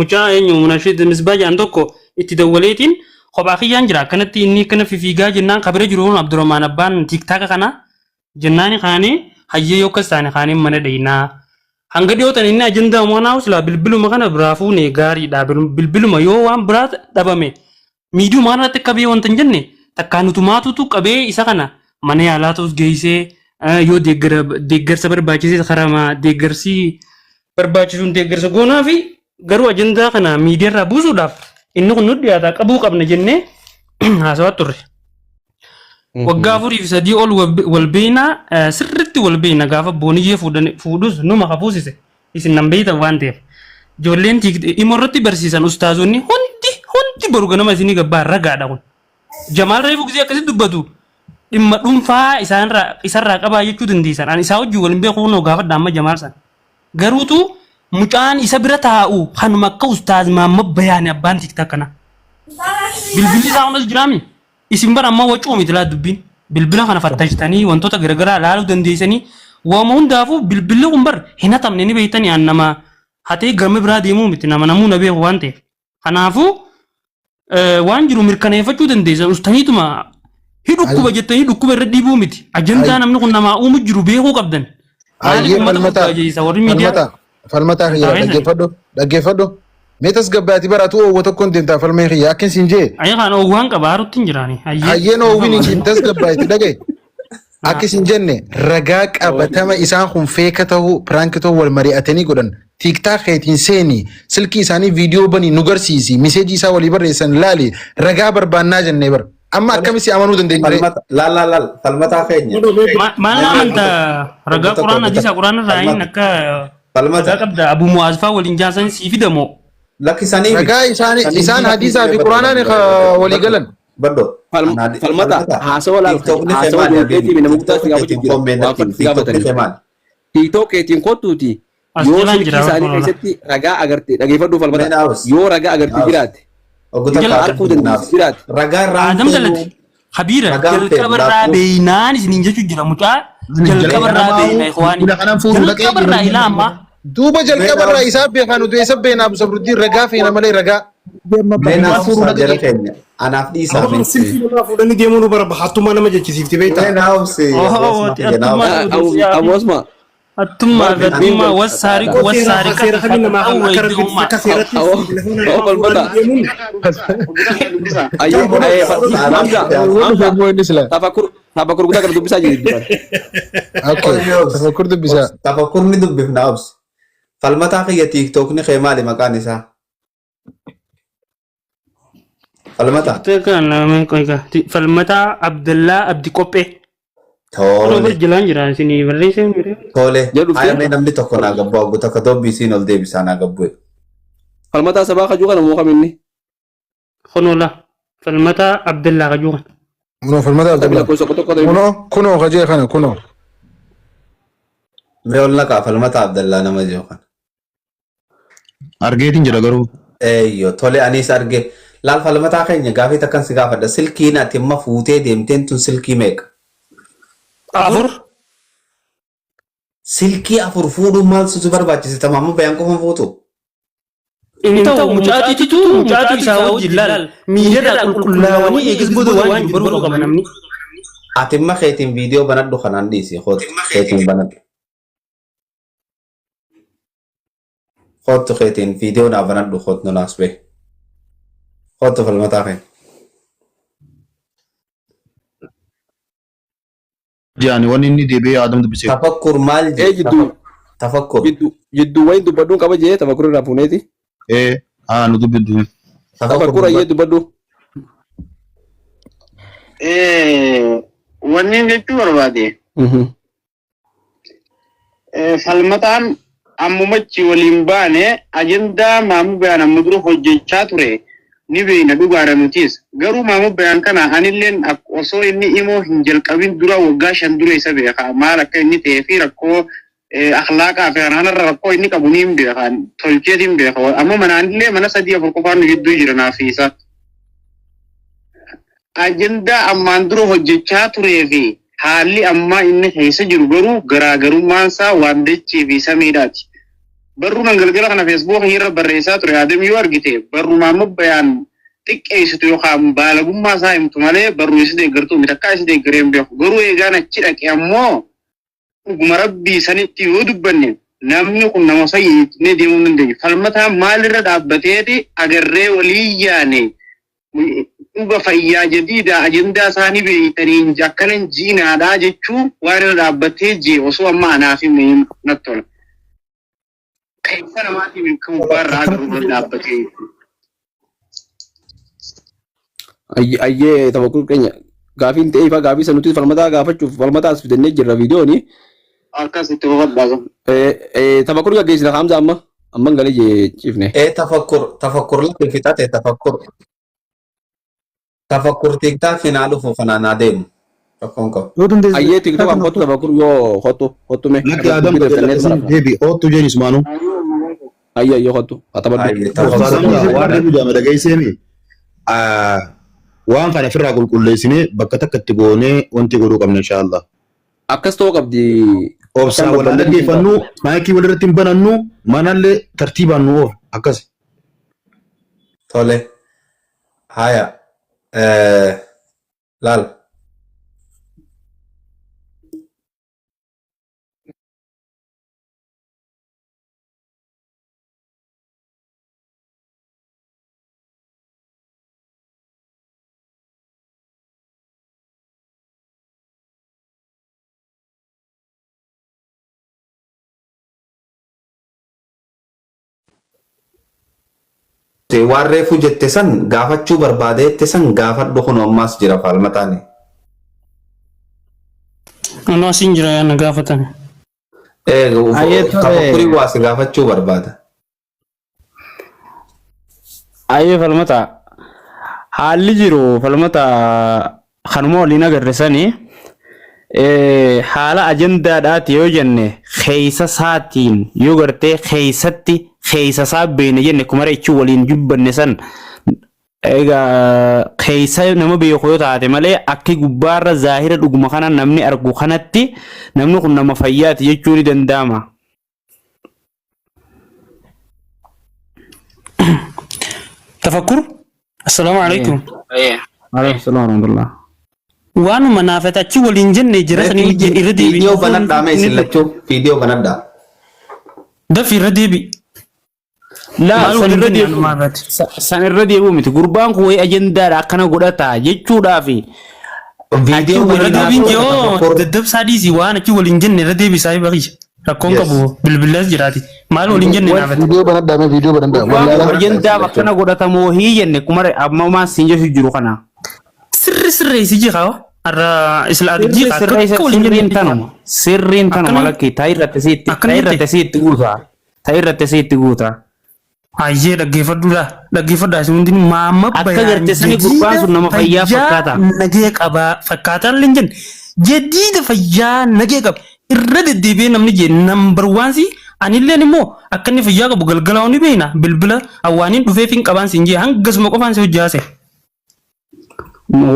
mucaa eenyu munashid misbaa jedhan tokko itti dawwaleetiin Kophaa kiyyaan jira akkanatti inni akkana fifiigaa jennaan kabira jiru kun Abdurrahmaan abbaan TikTok kana jennaani kaanee hayyee yoo akkas taane kaanee mana dheeynaa. Hanga dhiyootan inni ajandaa manaa silaa bilbiluma kana biraa fuune gaariidha. Bilbiluma yoo waan biraa dhabame miidiyuma kanarratti akka bee wanta hin jenne takkaa nutumaatutu qabee isa kana mana yaalaatus geessee yoo deeggarsa barbaachise karaa deeggarsi barbaachisuun deeggarsa goonaa fi garuu ajandaa kana miidiyaarraa buusuudhaaf inni kun nu dhiyaata qabuu qabna jennee haasawaa turre. Waggaa 4 fi 3 ol wal beeknaa, sirriitti wal beekna. Gaafa booniyyee fuudhus numa kafuusise isin nan beektan waan ta'eef. Ijoolleen imo irratti barsiisan ustaazonni hundi hundi boru ganama isinii gabbaa ragaadha kun. Jamaal reefu gisee akkasitti dubbatu dhimma dhuunfaa isaanirraa isarraa qabaa jechuu dandeessan. Ani isaa wajjin wal hin beeku, kunoo gaafadha amma Jamaal sana. Garuutu mucaan isa bira taa'u kanuma akka ustaaz Maamma Bayaani abbaan TikTok kana. Bilbilli isaa kunis jiraami. Isin bara amma wacuu miti laa dubbiin. Bilbila kana fattashtanii wantoota garaagaraa ilaaluu dandeessanii waama hundaafuu bilbilli kun bar hin hatamne ni beektanii an nama hatee gama biraa deemuu miti, nama namuu na beeku waan ta'eef. Kanaafuu waan jiru mirkaneeffachuu dandeessan ustaniituma hi dhukkuba jettanii dhukkuba irra dhiibuu miti. Ajandaa namni kun namaa uumu jiru beekuu qabdan. Maaliif Hayyee uummata falmataa burjaajeessa warri miidiyaa? Falmataa falmataa kiyya Taa'ee dhaggeeffadhu dhaggeeffadhu. Mee tasgabbaati baratu oowwa tokkoon deemtaa falmee kiyya akkin siin jee. Ayyee kan oowwaan qaba haarutti hin jiraani. Hayyee. Hayyeen oowwin hin tasgabbaati dhagaye. Akka isin jenne ragaa qabatama isaan kun fake ta'uu prank ta'uu wal mari'atanii godhan TikTok keetiin seeni silkii isaanii viidiyoo banii nu garsiisi message isaa walii barreessan laali ragaa barbaannaa jennee bara amma akkamitti amanuu dandeenya ree? Falmata laal laal laal falmataa keenya. Maal amanta ragaa quraan hadiisa quraan irraa hin akka Falmata. ragaa qabda Abu Mu'aaz faa waliin jaasan sii fidamoo. Lakkisanii miti. Ragaa isaanii Sanii isaan miti hadiisaa fi baddo quraanaan walii galan. Baddo. Falmata haasawa laal TikTokni kee haasawa maali ijoolleetii Habibi? nama guddaa si TikTokni gaafachuu keetiin jira koomee waan natti fadhi si TikTokni gaafatanii. kee maali? TikTok keetiin kottuuti As yoo jalaan silkii jira isaanii barnoota. keessatti ragaa agarte dhaggeeffadhu falmata Mee naawus. yoo ragaa agarte Naawus. jiraate Oggu Jala takka arguu dandeessu jiraate. Ragaa irraa Adam jalatti Habiira Ragaan jalqaba irraa feenu beeynaan isiniin jechuu jira mucaa jalqaba irraa beeyna ikhwaani. Bilbila kanan fuudhu dhaqee Jalqaba irraa ilaa ammaa. Duuba jalqaba irraa isaa beekaa nuti eessa beekna Abu Sabruddin ragaa feena malee ragaa. Mee naaf Fuudhu ibsaa dhaqee. jara keenya. Anaaf dhiisaa Amma mee. silkii namaa fuudhanii deemuu nu bara hattummaa nama jechisiifti beektaa. Mee naaf ibsi. Oh, Abu Osma Attummaa fi attummaa wassaariqu Seera wassaariqatu seera kamii namaa kan akka faqaxuu rabbitti akka seeratti telefoona namaa falmata fuudhanii deemuun ayyee Hamza Hamza Ammoo inni sila. tafakkur tafakkur guddaa kana dubbisaa jiru duraan. Okay. Tafakkur dubbisaa. Tafakkurni dubbifna obsi. Falmataa kiyya TikTokni kee maali maqaan isaa? Falmataa. Falmataa Abdallaa Abdi Qophee. Kunoo Tole. jalaan jira isinii barreessee mire. Tole. Jedhu Aya mee namni tokko naa gabbuu aggu takka dobbii isiin ol deebisaa naa gabbuu. Falmataa sabaa kajuu kana moo kam inni? Kunoo la Falmataa Abdallaa kajuu kana. Kunoo falmataa Tabi Abdallaa. lakkoofsa tokko tokko Kunoo kunoo kajee kana kunoo. Mee ol naqaa falmataa Abdallaa nama jiru kana. Argeetiin jira garuu. Eeyyo tole anis arge. Laal falmataa keenya gaafii takkan si gaafadha. Silkiin ati amma fuutee deemteen tun silkii meeqa? 4. Silkii 4 fuudhuun maal si barbaachise? Tamaamuu bayaan qofa fuutu? Inni ta'u mucaatiitu mucaatu isaa wajjin laal miidiyaarraa qulqullaawanii eegas booda waan jiru baruu qaba namni. Ati amma keetiin viidiyoo banadhu kanaan dhiisi kootu keetiin banadhu. Kootu keetiin viidiyoo naa banadhu kootu naas bee. Kootu falmataa keenya. Jaani wanni inni deebi'ee Adam dubbisee. Tafakkur maal Ee jedhe? jidduu Tafakkur. jidduu jidduu wayin dubbadhuun qaba jee tafakkur irraa fuuneeti. Ee haa nu dubbiddu. Tafakkur ayyee dubbadhu. Wanni jechuu barbaade falmataan ammumachi waliin baane ajandaa maamuu bayaan amma dura hojjechaa ture ni beekna dhugaadha nutis. Garuu maamuu bayaan kana anilleen osoo inni imoo hin jalqabin dura waggaa 5 dura isa beeka. Maal akka inni ta'ee fi rakkoo akhlaaqaa fi kanarra rakkoo inni qabu ni hin beeka. Tolcheet hin beeka. Amma manaanillee mana sadii afur qofaan nu gidduu jira naaf isa. Ajandaa ammaan dura hojjechaa turee fi haalli ammaa inni keessa jiru garuu garaagarummaan isaa waan dachee fi samiidhaati. Barruu nan galgala kana Facebook irra barreessaa ture Adam yoo argite barrumaa bayaan xiqqeessitu yookaan baalagummaa isaa himtu malee barruu isa deeggartuu miti akka isa deeggaree hin beeku. Garuu eegaan achi dhaqe ammoo dhuguma rabbii sanitti yoo dubbanne namni kun nama fayyinee deemuu hin dandeenyu. Falmataa maalirra dhaabbateeti agarree walii yaane dhuga fayyaa jadiida ajandaa isaanii beeytanii akkana hin jiinaadhaa jechuu waan irra dhaabbatee jee osoo amma anaaf hime natti tola. Keessa namaatiin kan gubbaarraa agarru irra dhaabbatee jechuudha. Ayyee tafakkuu keenya gaafiin ta'ee ifaa gaafii sanutti falmataa gaafachuuf falmataas fidannee jirra viidiyooni. Akkasitti hubadhaa. Tafakkur gaggeessina Hamza amma amman galee jee ciifne. Ee tafakkur tafakkur lafi fixate tafakkur tafakkur tiktaakiin haa dhufu kanaan haa deemu. Rakkoon qabu. Yoo dandeesse Ayyee tiktokaan kottu tafakkur yoo kottu kottu mee. Lakki Adam Dubbii gadi daftannee lakkisiin tuma deebi oottu jeen ismaanuu. Ayyee ayyee kottu haa taphadhu. Ayyee Ustaaz tafakkur Hamza waan reefu jaame dhageesseemi. Waan kana ofirraa qulqulleessinee bakka takka itti goonee wanti godhuu qabna inshaallah. Akkas ta'uu qabdi. Obsaa Akkan wal haa babbanne dhaggeeffannu maayikii walirratti hin banannu manallee tartiibaan nu oof akkas. Tole. Haya. Laal. Waan reefu jette san gaafachuu barbaadeette san gaafadhu kun ammaas jira faalmataani. Anoo asiin jira yaa na gaafatan. Ayyee tole. Tafakkurii waa si gaafachuu barbaada. Ayyee falmata haalli jiru falmata kanuma waliin agarre sani haala ajandaadhaati yoo jenne keessa isaatiin yoo gartee keessatti keessa isaa beene jenne kumara ichi waliin dubbanne san egaa keessa nama beeku yoo taate malee akki gubbaarra zaahira dhuguma kana namni argu kanatti namni kun nama fayyaati jechuu ni danda'ama. Tafakkur. Assalaamu alaikum. Alaikum salaam warahmatullah. Waanuma naafate achi waliin jenne jira sanii wajjin irra deebi. Viidiyoo banadhaa mee isin lachuu viidiyoo banadhaa. Dafi irra deebi. Laa Maal san waliin irra jenne deebi'u anumaa irratti. san irra deebi'u miti gurbaan kun wayii ajandaadha akkana godhata jechuudhaafi achi Viidiyoo Irra waliin deebiin haasa'u yoo tafakkur. daddabsaa dhiisii waan achi waliin jenne irra deebi saahiba kiyya. Rakkoon Yes. qabu bilbilas jiraati. Maal waliin jenne naafate. Viidiyoo banadhaa mee viidiyoo banadhaa. gurbaan kun Wallaalaa. ajandaaf akkana godhatamoo hii jenne kumare amma maan siin jechu jiru kana. Sirri sirreessi jiraa har'a isla Sirri jiraa sirreessa akka waliin sirriin jenne tanuma sirriin tanuma Akkana lakki ta'i irratti siitti akkana ta'i jette. irratti siitti guuta ta'i irratti siitti guuta. Ayyee dhaggeeffadhuudha. Dhaggeeffadhaa isin hundinuu maamma Akka bayaan garte sani gurbaan jadiida sun nama fayyaa fayyaa fakkaata. nagee qabaa fakkaataa illee hin jenne. Jadiida fayyaa nagee qaba. Irra deddeebi'ee namni jee nambar waan si anilleen immoo akka inni fayyaa qabu galgala ni beekna bilbila awwaaniin dhufeef hin qabaan siin jee hangasuma qofaan si hojjaase.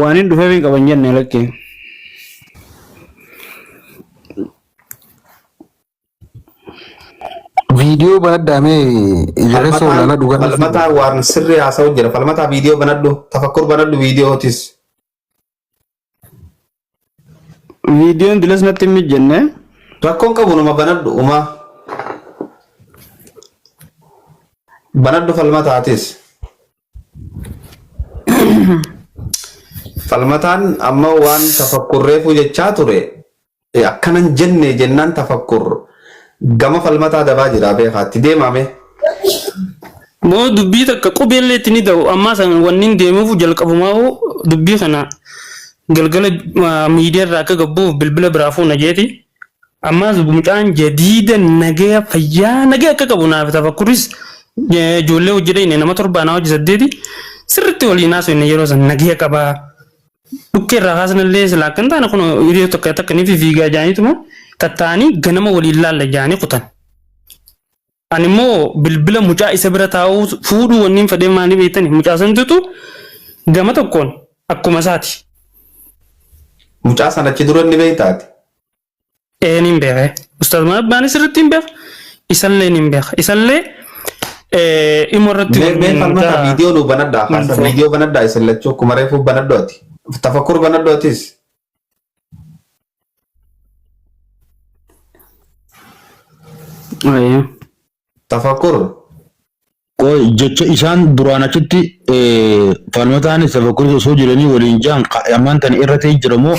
Waan hin dhufeef hin qaban jenne lakki. Viidiyoo banadhaa mee ijaarsa olaanaa dhugaa. Falmataa waan sirrii haasa'u jira. Falmataa viidiyoo banadhu. Tafakkur banadhu viidiyootis. Viidiyoon dilas natti hin mijjenne. Rakkoon qabu nama banadhu umaa. Banadhu falmataatis. Falmataan amma waan tafakkurreefu jechaa ture akkanan jenne jennaan tafakkur gama falmataa dabaa jira beekaatti deemame. Moo dubbii takka qubeellee itti ni da'u ammaa san wanni hin deemuuf jalqabumaa dubbii kana galgala miidiyaa irraa akka gabbuuf bilbila biraa fuuna jeeti. Ammaas mucaan jadiida nagaya fayyaa nagaya akka qabu naaf tafakkuris ijoollee hojii dhayne nama torbaa naa hojii saddeeti sirriitti waliin haasofne yeroo san nagaya qabaa. Dhukkee irraa kaasnallee silaa akka hin taane kun hiriira tokko takka ni fiigaa jaaniituma tattaanii ganama waliin laalla jaanii kutan. Ani immoo bilbila mucaa isa bira taa'uu fuudhuu wanni hin fedhee maalii beektani mucaa santutu gama tokkoon akkuma isaati. Mucaa sana achi dura inni beektaati. Ee niin beeka. Ustaaz Mahabbaanis sirriitti hin beeka. Isallee niin beeka. Isallee Imo irratti Mee mee falmata mucaa viidiyoo nu banadhaa haasa viidiyoo banadhaa isin lachuu akkuma reefuu banadhu ati. Tafakkur banadhu atis. Tafakkur. Qoy jecha isaan duraan achitti falmataanis tafakkuris osoo jiranii waliin ja'an ammaan tana irra ta'ee jira moo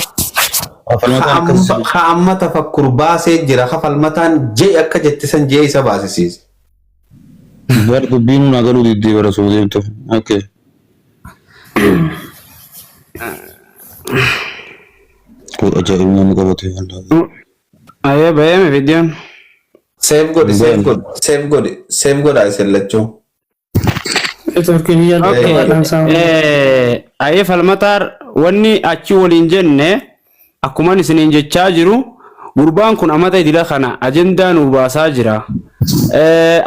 falmataan akkas Ka amma tafakkur baasee jira ka falmataan jee akka jette san jee isa baasisiise. Bar dubbiin naa galuu diddee bara soo deemtu. Okay. Kun ajaa'ibni nama qabate wallaahi. Ayee bayeeme viidiyoon. Save godhi save godhi save godhi save godhaa isin lachuu. Networkiin iyyaa Okay. dhaansaa. Ayee falmataar wanni achi waliin jenne akkuman isiniin jechaa jiru gurbaan kun amata idila kana ajendaa nu baasaa jira.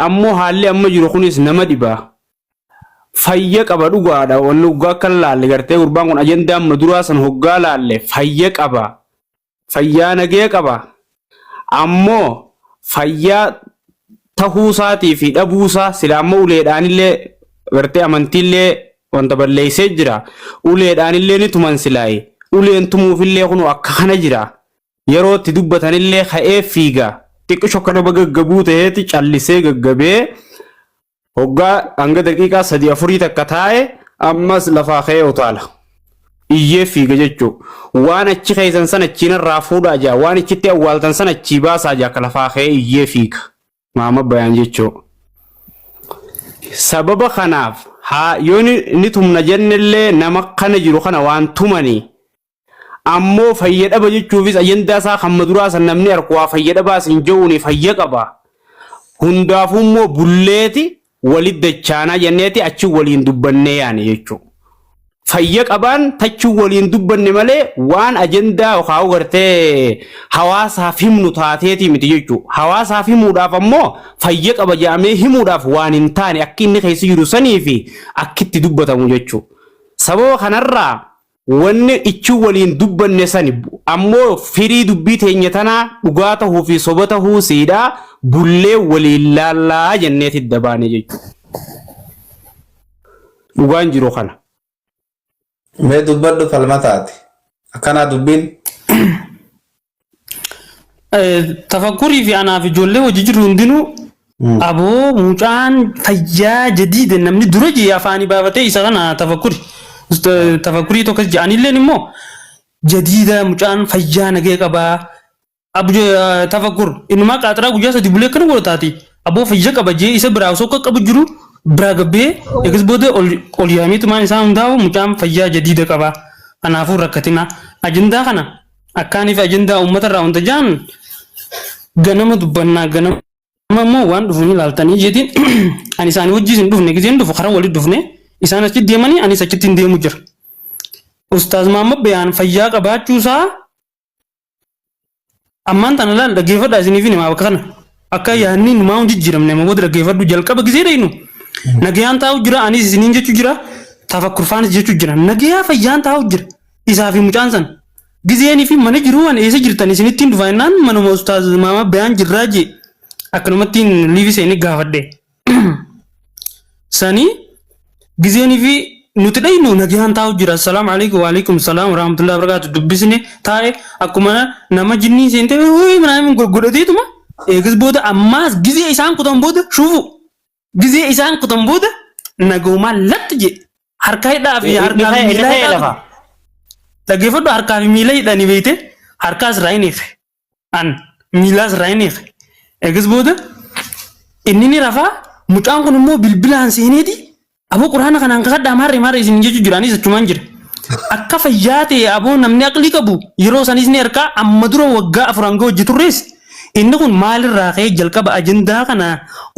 Ammoo haalli amma jiru kunis nama dhiba. Fayya qaba dhugaadha wanni hoggaa akka laalle gartee gurbaan kun ajendaa amma duraa san hoggaa laalle fayya qaba. Fayyaa nagee qaba. Ammoo fayyaa tahuu isaatii fi dhabuu isaa sila amma uleedhaanillee gartee amantiillee wanta balleessee jira. Uleedhaanillee ni tuman silaayi. Uleen tumuufillee kunoo akka kana jira. Yeroo itti dubbatanillee ka'ee fiiga. Xiqqisho akka nama gaggabuu ta'eeti callisee gaggabee Hoggaa hanga daqiiqaa sadii afurii takka taa'e ammas lafaa ka'ee utaala. Iyyee fiiga jechuu. Waan achi keessan sana achiin irraa fuudhaa jaa. Waan achitti awwaaltan sana achii baasaa jaa akka lafaa ka'ee iyyee fiiga. Maama bayaan jechuu. Sababa kanaaf haa yoo ni tumna jennellee nama kana jiru kana waan tumanii ammoo fayya dhaba jechuufis ajandaa isaa kan maduraa san namni arku waa fayya dhabaas hin je'uuni fayya qaba. Hundaafuu immoo bulleeti walit dachaanaa jenneeti achi waliin dubbannee yaane jechuudha. Fayya qabaan tachi waliin dubbanne malee waan ajandaa yookaan gartee hawaasaaf himnu taateeti miti jechuudha. Hawaasaaf himuudhaaf ammoo fayya qaba jedhamee himuudhaaf waan hin taane akki inni keessa jiru sanii fi akkitti dubbatamu jechuudha. Sababa kanarraa Wanni ichi waliin dubbanne sani ammoo firii dubbii teenya tanaa dhugaa tahuu fi soba tahuu siidhaa bullee waliin laallaa jenneeti dabaane jechuudha. Dhugaan jiru kana. Mee dubbadhu falmataati. Akkanaa dubbiin. Tafakkurii fi anaaf ijoollee hojii jiru hundinuu aboo mucaan fayyaa jadiida namni dura jee afaanii baafatee isa kana tafakkuri. Tafakkurii tokkos jedhanilleen immoo jadiida mucaan fayyaa nagee qabaa. Tafakkur innumaa qaaxiraa guyyaa sadii bulee akkana godha taati. Aboo fayya qaba jee isa biraa osoo akka qabu jiru biraa gabbee eegas booda ol yaameetumaan isaa hundaa'u mucaan fayyaa jadiida qabaa. Kanaafuu rakkatina. Ajandaa kana Akkaaniif ajandaa uummata irraa wanta ja'an ganama dubbannaa ganama immoo waan dhufu ni ilaaltanii jeetiin ani isaanii wajjiis hin dhufne gizeen dhufu karaa walitti dhufne isaan achitti deemanii anis achitti hin deemu jira. Ustaaz Mahammad Bayaan fayyaa qabaachuu isaa ammaan tana laal dhaggeeffadhaa isiniif himaa bakka kana akka yaadni numaa hin jijjiiramne amma booda dhaggeeffadhu jalqaba gizee dhaynu nagayaan taa'u jira anis isiniin jechuu jira tafakkurfaanis jechuu jira nagayaa fayyaan taa'u jira isaa fi mucaan san gizeenii fi mana jiruu ani eessa jirtan isinittiin dhufa jennaan manuma ustaaz maama bayaan jirraa jee akkanumattiin liivi seenee gaafadhe. Sanii gizeenii fi nuti dhaynu nagayaan taa'u jira. Assalaamu alaikum wa alaikum salaam wa rahmatullahi wa barakaatu dubbisne taa'e akkuma nama jinnii seentee wayii manaa godhateetuma eegas booda ammaas gizee isaan kutan booda shuufu Gizee isaan kutan booda nagoomaa latti jedhe. Harka hidhaa fi harkaa fi miila hidhaa lafa. Dhaggeeffadhu harkaa fi miila hidhanii beeyte harkaas irraa hin hiike. An miilaas irraa hin hiike. Eegas booda inni ni rafaa mucaan kun immoo bilbilaan seeneeti aboo quraana kanaan kakadhaa maarree maarree isin jechuu jira anis achumaan jira. Akka fayyaa ta'e aboo namni aqlii qabu yeroo sanis ni harkaa amma dura waggaa 4 hanga hojii turres Inni kun maalirraa ka'ee jalqaba ajandaa kana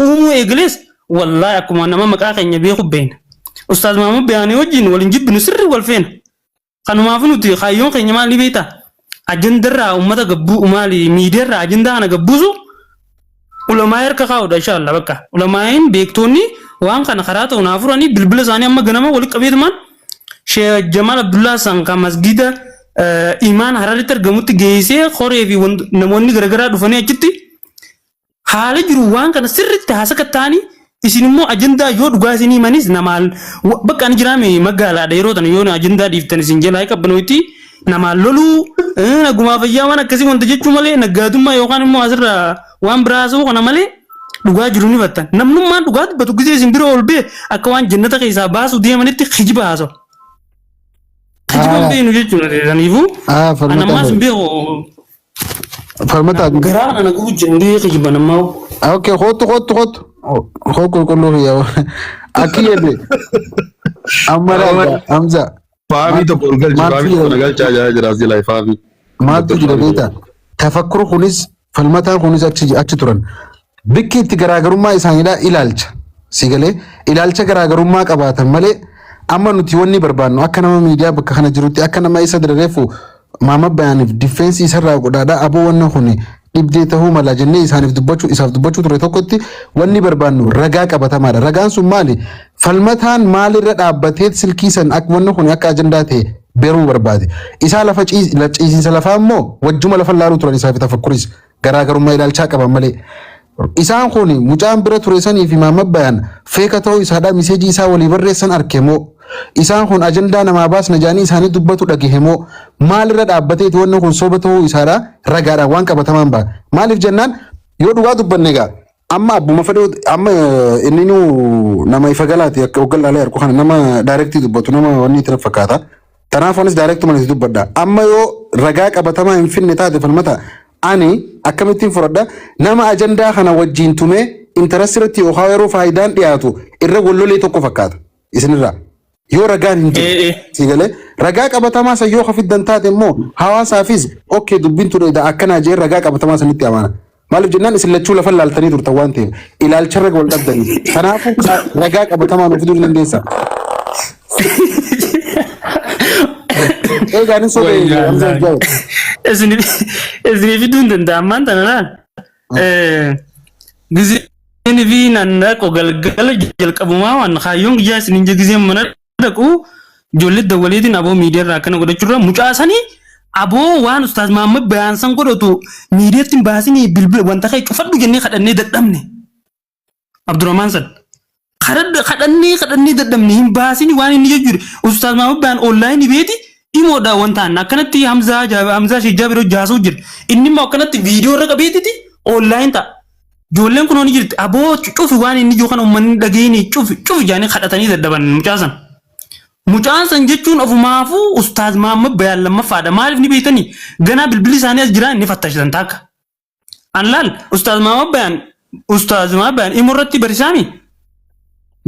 uumuu eegalees wallaahi akkuma nama maqaa keenya beeku beekna. Ustaaz Maamud Beyaanii wajjin wal hin jibbinu sirrii wal feena. Kanumaafuu nuti kaayyoon keenya maal ni beektaa? Ajandarraa uummata gabbuu maali miidiyaarraa ajandaa kana gabbuusu ulamaa harka kaa'udha inshallah bakka. Ulamaa'iin beektoonni waan kana karaa ta'u naa furanii bilbila isaanii amma ganama walitti qabeetumaan Sheekh Jamaal Abdullaa Hassan kan masgiida Imaan Hararitti argamutti geessee koree fi namoonni garaagaraa dhufanii achitti haala jiru waan kana sirriitti haasaka ta'anii Isin immoo ajandaa yoo dhugaa isinii manis namaan bakka ani jiraame magaalaadha yeroo tana yoo ajandaa dhiiftan isin jalaa qabbanoyti namaan loluu nagumaa fayyaa waan akkasii wanta jechuu malee naggaadummaa yookaan immoo asirraa waan biraa haasa'uu kana malee dhugaa jiru ni battan. Namnummaan dhugaa dubbatu gisee isin bira ol bee akka waan jannata keessaa baasuu deemanitti kijiba haasa'u. Kijiba hin beeknu jechuudha saniifuu. Falmataa Anammaas hin beeku. Falmataa Garaa kana na gubu jira kijiba nammaa. Okay, kootu kootu kootu. Koo qulqulluu kiyya. Akki jedhe. Amma laata Hamza. Faamii tokko ol galchi Maaltu faamii tokko na jira? galchaa jira jira as jala faamii. Maaltu jira beektaa? Tafakkur kunis falmataan kunis achi achi turan. Bikki itti garaagarummaa isaaniidha ilaalcha. Si galee ilaalcha garaagarummaa qabaatan malee amma nuti wanni barbaannu akka nama miidiyaa bakka kana jirutti akka nama isa darareefu maama bayaaniif diffeensi isarraa godhaadha aboo wanni kun dhibdee ta'uu mala jennee isaaniif dubbachuu isaaf dubbachuu ture tokkotti wanni barbaannu ragaa qabatamaadha. Ragaan sun maali? Falmataan maalirra dhaabbatee silkii san akka wanni kun akka ajandaa ta'e beruu barbaade. Isaa lafa ciisiinsa lafaa immoo wajjuma lafa laaluu turan isaa fi tafakkuris garaagarummaa ilaalchaa qaban malee. Isaan kun mucaan bira ture sanii fi Mahammad Bayaan feeka ta'uu isaadhaa miseejii isaa walii barreessan arke moo? Isaan kun ajandaa namaa baasna jedhanii isaanii dubbatu dhagahe moo? Maalirra dhaabbateeti wanni kun soba ta'uu isaadhaa ragaadhaan waan qabatamaan ba'a. Maaliif jennaan yoo dhugaa dubbanne egaa amma abbuma fedhe amma inni nu nama ifa galaati akka hoggan laalee argu kana nama daayirektii dubbatu nama wanni itti fakkaata. Kanaaf anis daayirektuma itti dubbadha. Amma yoo ragaa qabatamaa hin finne taate falmata ani akkamittiin fudhadha nama ajandaa kana wajjin tumee intarastii irratti yookaan yeroo faayidaan dhiyaatu irra wallolee tokko fakkaata isinirraa. Yoo ragaan hin jirre si galee ragaa qabatamaa san yoo fiddan taate immoo hawaasaafis okkee dubbiin tun edaa akkanaa jee ragaa qabatamaa sanitti amana. Maaliif jennaan isin lachuu lafa laaltanii turtan waan ta'eef ilaalcharra wal dhabdanii. Kanaafuu ragaa qabatamaa nuuf fiduu ni dandeessa. Eegaa ni sobee Hamza Jaawud. Isin fiduu hin danda'amaan tana laal. Gizeen fi nan dhaqu galgala jalqabumaa waan kaayyoon guyyaa isin hin gizeen mana dhaqu ijoollee dawwaleetiin aboo miidiyaa irraa akkana godhachuurra mucaa sanii aboo waan ustaaz Mahammad bayaan san godhatu miidiyaatti hin baasinii bilbila wanta kee cufadhu jennee kadhannee dadhabne. Abdurrahmaan san kadhannee kadhannee dadhabne hin baasini waan inni jechuudha. Ustaaz Mahammad bayaan onlaayinii beeti imoodha wanta anna akkanatti Hamzaa Hamzaa Sheek Jaabir hojjaasuu jira. Inni immoo akkanatti viidiyoo irra qabeetiti onlaayin ta'a. Ijoolleen kunoo ni jirti. Aboo cufi waan inni jiru kana uummanni dhageenye cufi cufi jedhanii kadhatanii dadhaban mucaa san. Mucaan san jechuun ofumaafuu Ustaaz Mahammad Bayaan lammaffaadha. Maaliif ni beektanii? Ganaa bilbilli isaanii as jiraa inni fattashisan taakka. An laal Ustaaz Mahammad Bayaan Ustaaz Mahammad Bayaan imo irratti barisaami.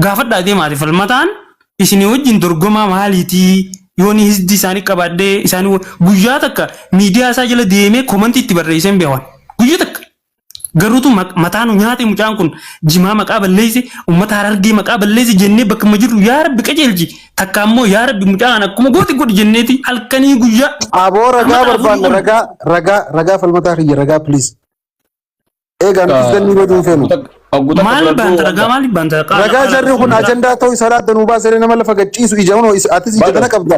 Gaafadhaa deemaati falmataan isinii wajjin dorgomaa maaliitii yoo ni hisdii isaanii qabaadhee isaanii guyyaa takka miidiyaa isaa jala deemee komantii itti barreessee hin beekan. Guyyaa takka. Garuutu mataa nu nyaate mucaan kun jimaa maqaa balleesse uummata harargee maqaa balleesse jennee bakkuma jirru yaa rabbi qajeelchi takka ammoo yaa rabbi mucaa kana akkuma gooti godhi jenneeti halkanii guyyaa Aboo ragaa amata afurii barbaanna ol ragaa ragaa ragaa falmataa kiyya ragaa please. Eegaa nutis dannii baduu hin feenu. Maal baanta ragaa maaliif baanta qaala Ragaa qaala jarri kun ajandaa ta'uu isaa laadda nuu baasanii nama lafa gachiisu ija hunoo atis ija tana qabda.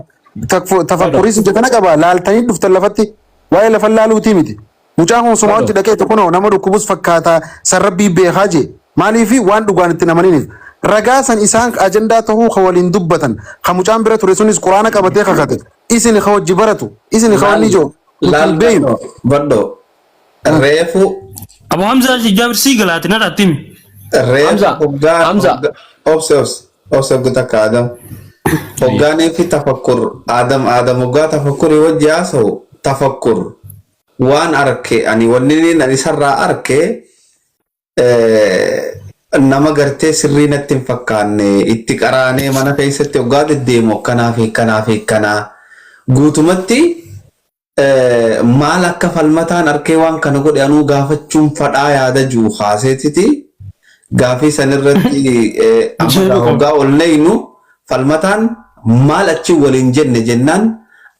Tafakkuris ija tana qaba laaltanii dhuftan lafatti waa'ee lafa laaluutii miti. Mucaan kun sumaa hojii dhaqeetu kunoo nama dhukkubus fakkaata san rabbii beekaa jee maaliifi waan dhugaan itti namaniniif ragaa san isaan ajandaa tahuu ka waliin dubbatan ka mucaan bira ture sunis quraana qabatee kakate isin ka wajji baratu isin ka wanni joo nuti Laal hin beeynu. badho badho reefu Abu Hamza si Jaabir sii galaati narraa timi. reefu Hamza, hoggaa Hamza. hoggaa obse obse obse hogga takka Adam hoggaanii fi tafakkur Adam Adam hoggaa tafakkurii wajji haasa'u tafakkur waan arke ani wanni inni ani isarraa arke nama gartee sirrii natti hin fakkaanne itti qaraanee mana keessatti hoggaa deddeemu akkanaa fi akkanaa fi akkanaa guutumatti maal akka falmataan arkee waan kana godhe anuu gaafachuun fadhaa yaada jiru kaaseetiti gaafii sanirratti amma hoggaa ol neynu Falmataan maal achi waliin jenne jennaan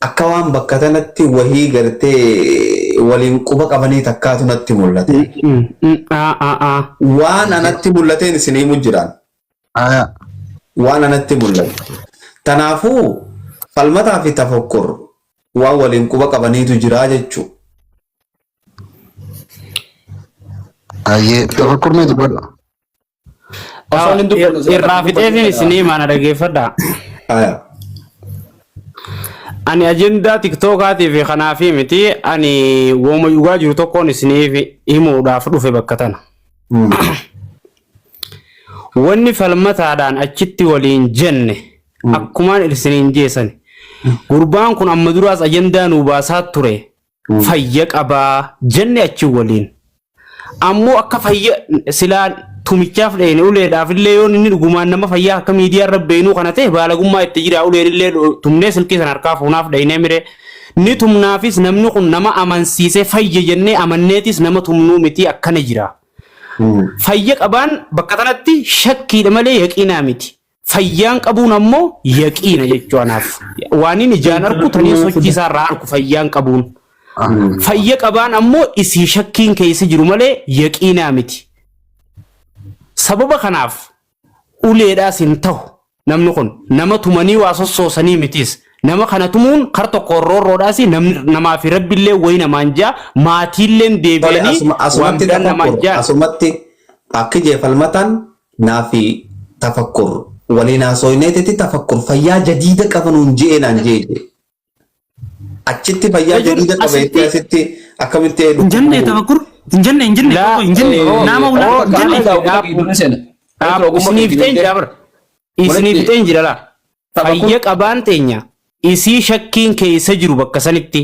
akka waan bakka tanatti wahii gartee waliin quba qabanii takkaatu natti mul'ate. Waan anatti mul'ateen isin himu jiraan. Waan anatti mul'ate. Tanaafuu falmataa fi tafakkur waan waliin quba qabaniitu jiraa jechuudha. Ayyee tafakkur mee dubbadhu. Osoo inni dubbanne silaa Irraa takka fixeetiin dubbachuu isinii maana dhaggeeffadha. Aya. Ani ajendaa tiktokaatii fi kanaafi miti ani wooma dhugaa jiru tokkoon isiniif himuudhaaf dhufe bakka tana. Wanni falmataadhaan achitti waliin jenne akkumaan isiniin jeesani. Gurbaan kun amma duraas ajendaa nuu baasaa ture. Fayya qabaa jenne achi waliin. Ammoo akka fayya silaa tumichaaf dheene uleedhaaf illee yoo inni dhugumaan nama fayyaa akka miidiyaa irra beenuu kana ta'e baalagummaa itti jira uleen illee tumnee silkii sana harkaa fuunaaf dheenee mire ni tumnaafis namni kun nama amansiisee fayya jennee amanneetis nama tumnuu miti akkana jira. Fayya qabaan bakka kanatti shakkiidha malee yaqiinaa miti. Fayyaan qabuun ammoo yaqiina jechuu anaaf. Waan inni ijaan arku tanii sochii isaa irraa arku fayyaan qabuun. Fayya qabaan ammoo isii shakkiin keessa jiru malee yaqiinaa miti. Sababa kanaaf uleedhaas hin ta'u namni kun nama tumanii waa sossoosanii mitiis. Nama kana tumuun kar tokko roorroodhaas namni namaa fi rabbillee wayi namaan jaa maatiilleen Tole deebi'anii asuma waan asumatti biraan namaan tafakkur jaa. asumatti akki jee falmataan naafi tafakkur waliin haasooyneetiti tafakkur fayyaa jadiida qabanuun je'e naan je'e jee. Achitti fayyaa Jechuun jadiida qaba jettee asitti asitti akkamitti Hin jenne dhukkubuu tafakkur hin jenne hin jenne laa tokko hin jenne naama ulaa Oo hin jenne. qaama ogummaa keetiin seena. Ogummaa Isiniif keetiin ta'een jira bara. Isiniif Walitti ta'een jira laa. tafakkur Fayya qabaan teenya isii shakkiin keessa jiru bakka sanitti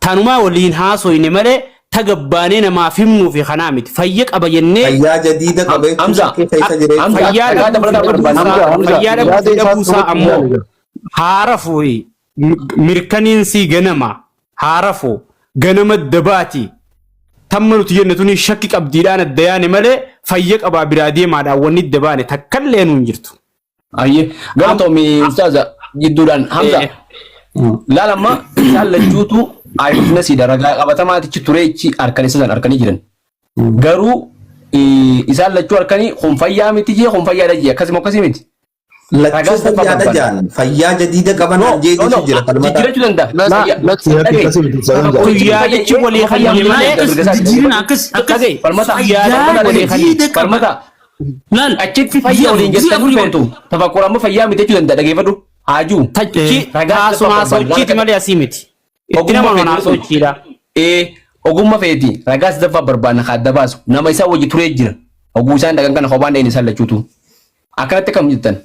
tanumaa waliin haasoyne malee tagabbaanee namaaf himnuu fi kanaa miti. Fayya qaba jennee fayyaa jadiida qaba jechuun Hamza shakkii keessa jira jechuudha. Hamza fayyaa ragaa dhabuu fi dabalataa barbaanna. dhabuusaa Hamza Hamza fayyaa dhabuu yaada fi isaa dhabuusaa dhumatti ammoo yaali. haarafu mirkaniinsii ganama haarafu ganama dabaati. Tamma nuti jenne tuni shakki qabdiidhaan adda yaane malee fayya qabaa biraa deemaadhaan wanni adda baane takkallee nuun jirtu. Ayyee galatoomi ustaaza jidduudhaan Hamza laal amma isaan lachuutu eyewitnessiidha ragaa qabatamaatichi tureechi harkan isa san harkanii jiran. Garuu isaan lachuu harkanii kun fayyaa miti jee kun fayyaadha jee akkasuma akkasii miti. Lachuu Ragaa sadaffaa fayyaadha barbaanna. jaan fayyaa jadiida qaban No naan jee no no jechuun jira falmataa. jijjiirachuu danda'a. Lakki Fayyaa lakki Yakki dhagaye akkasii miti ustaazan jaa. tafakkurichi Guyyaa fayya jechi jee walii amma fayyaa kennine miti malee jee Akkas dargaggeessaati. jijjiirina akkas akkas Dhagaye falmataa fayyaa falmataa dhagaye jadiida qaba. falmataa Laal achitti gizee fayyaa afur waliin gizee jettanii afurii beektu tafakkur amma fayyaa miti jechuu danda'a dhageeffadhu haajuu Tachi ragaa taasuma sadaffaa barbaanna waan sochiiti akka malee asii miti. Itti ogummaa nama feeti manaa kun sochiidha. ee ogummaa feeti ragaa sadaffaa barbaanna ka adda baasu nama isaa wajji turee jira oguu isaan dhagan kana kophaan dhayne isaan lachuutu akkanatti akkam jettan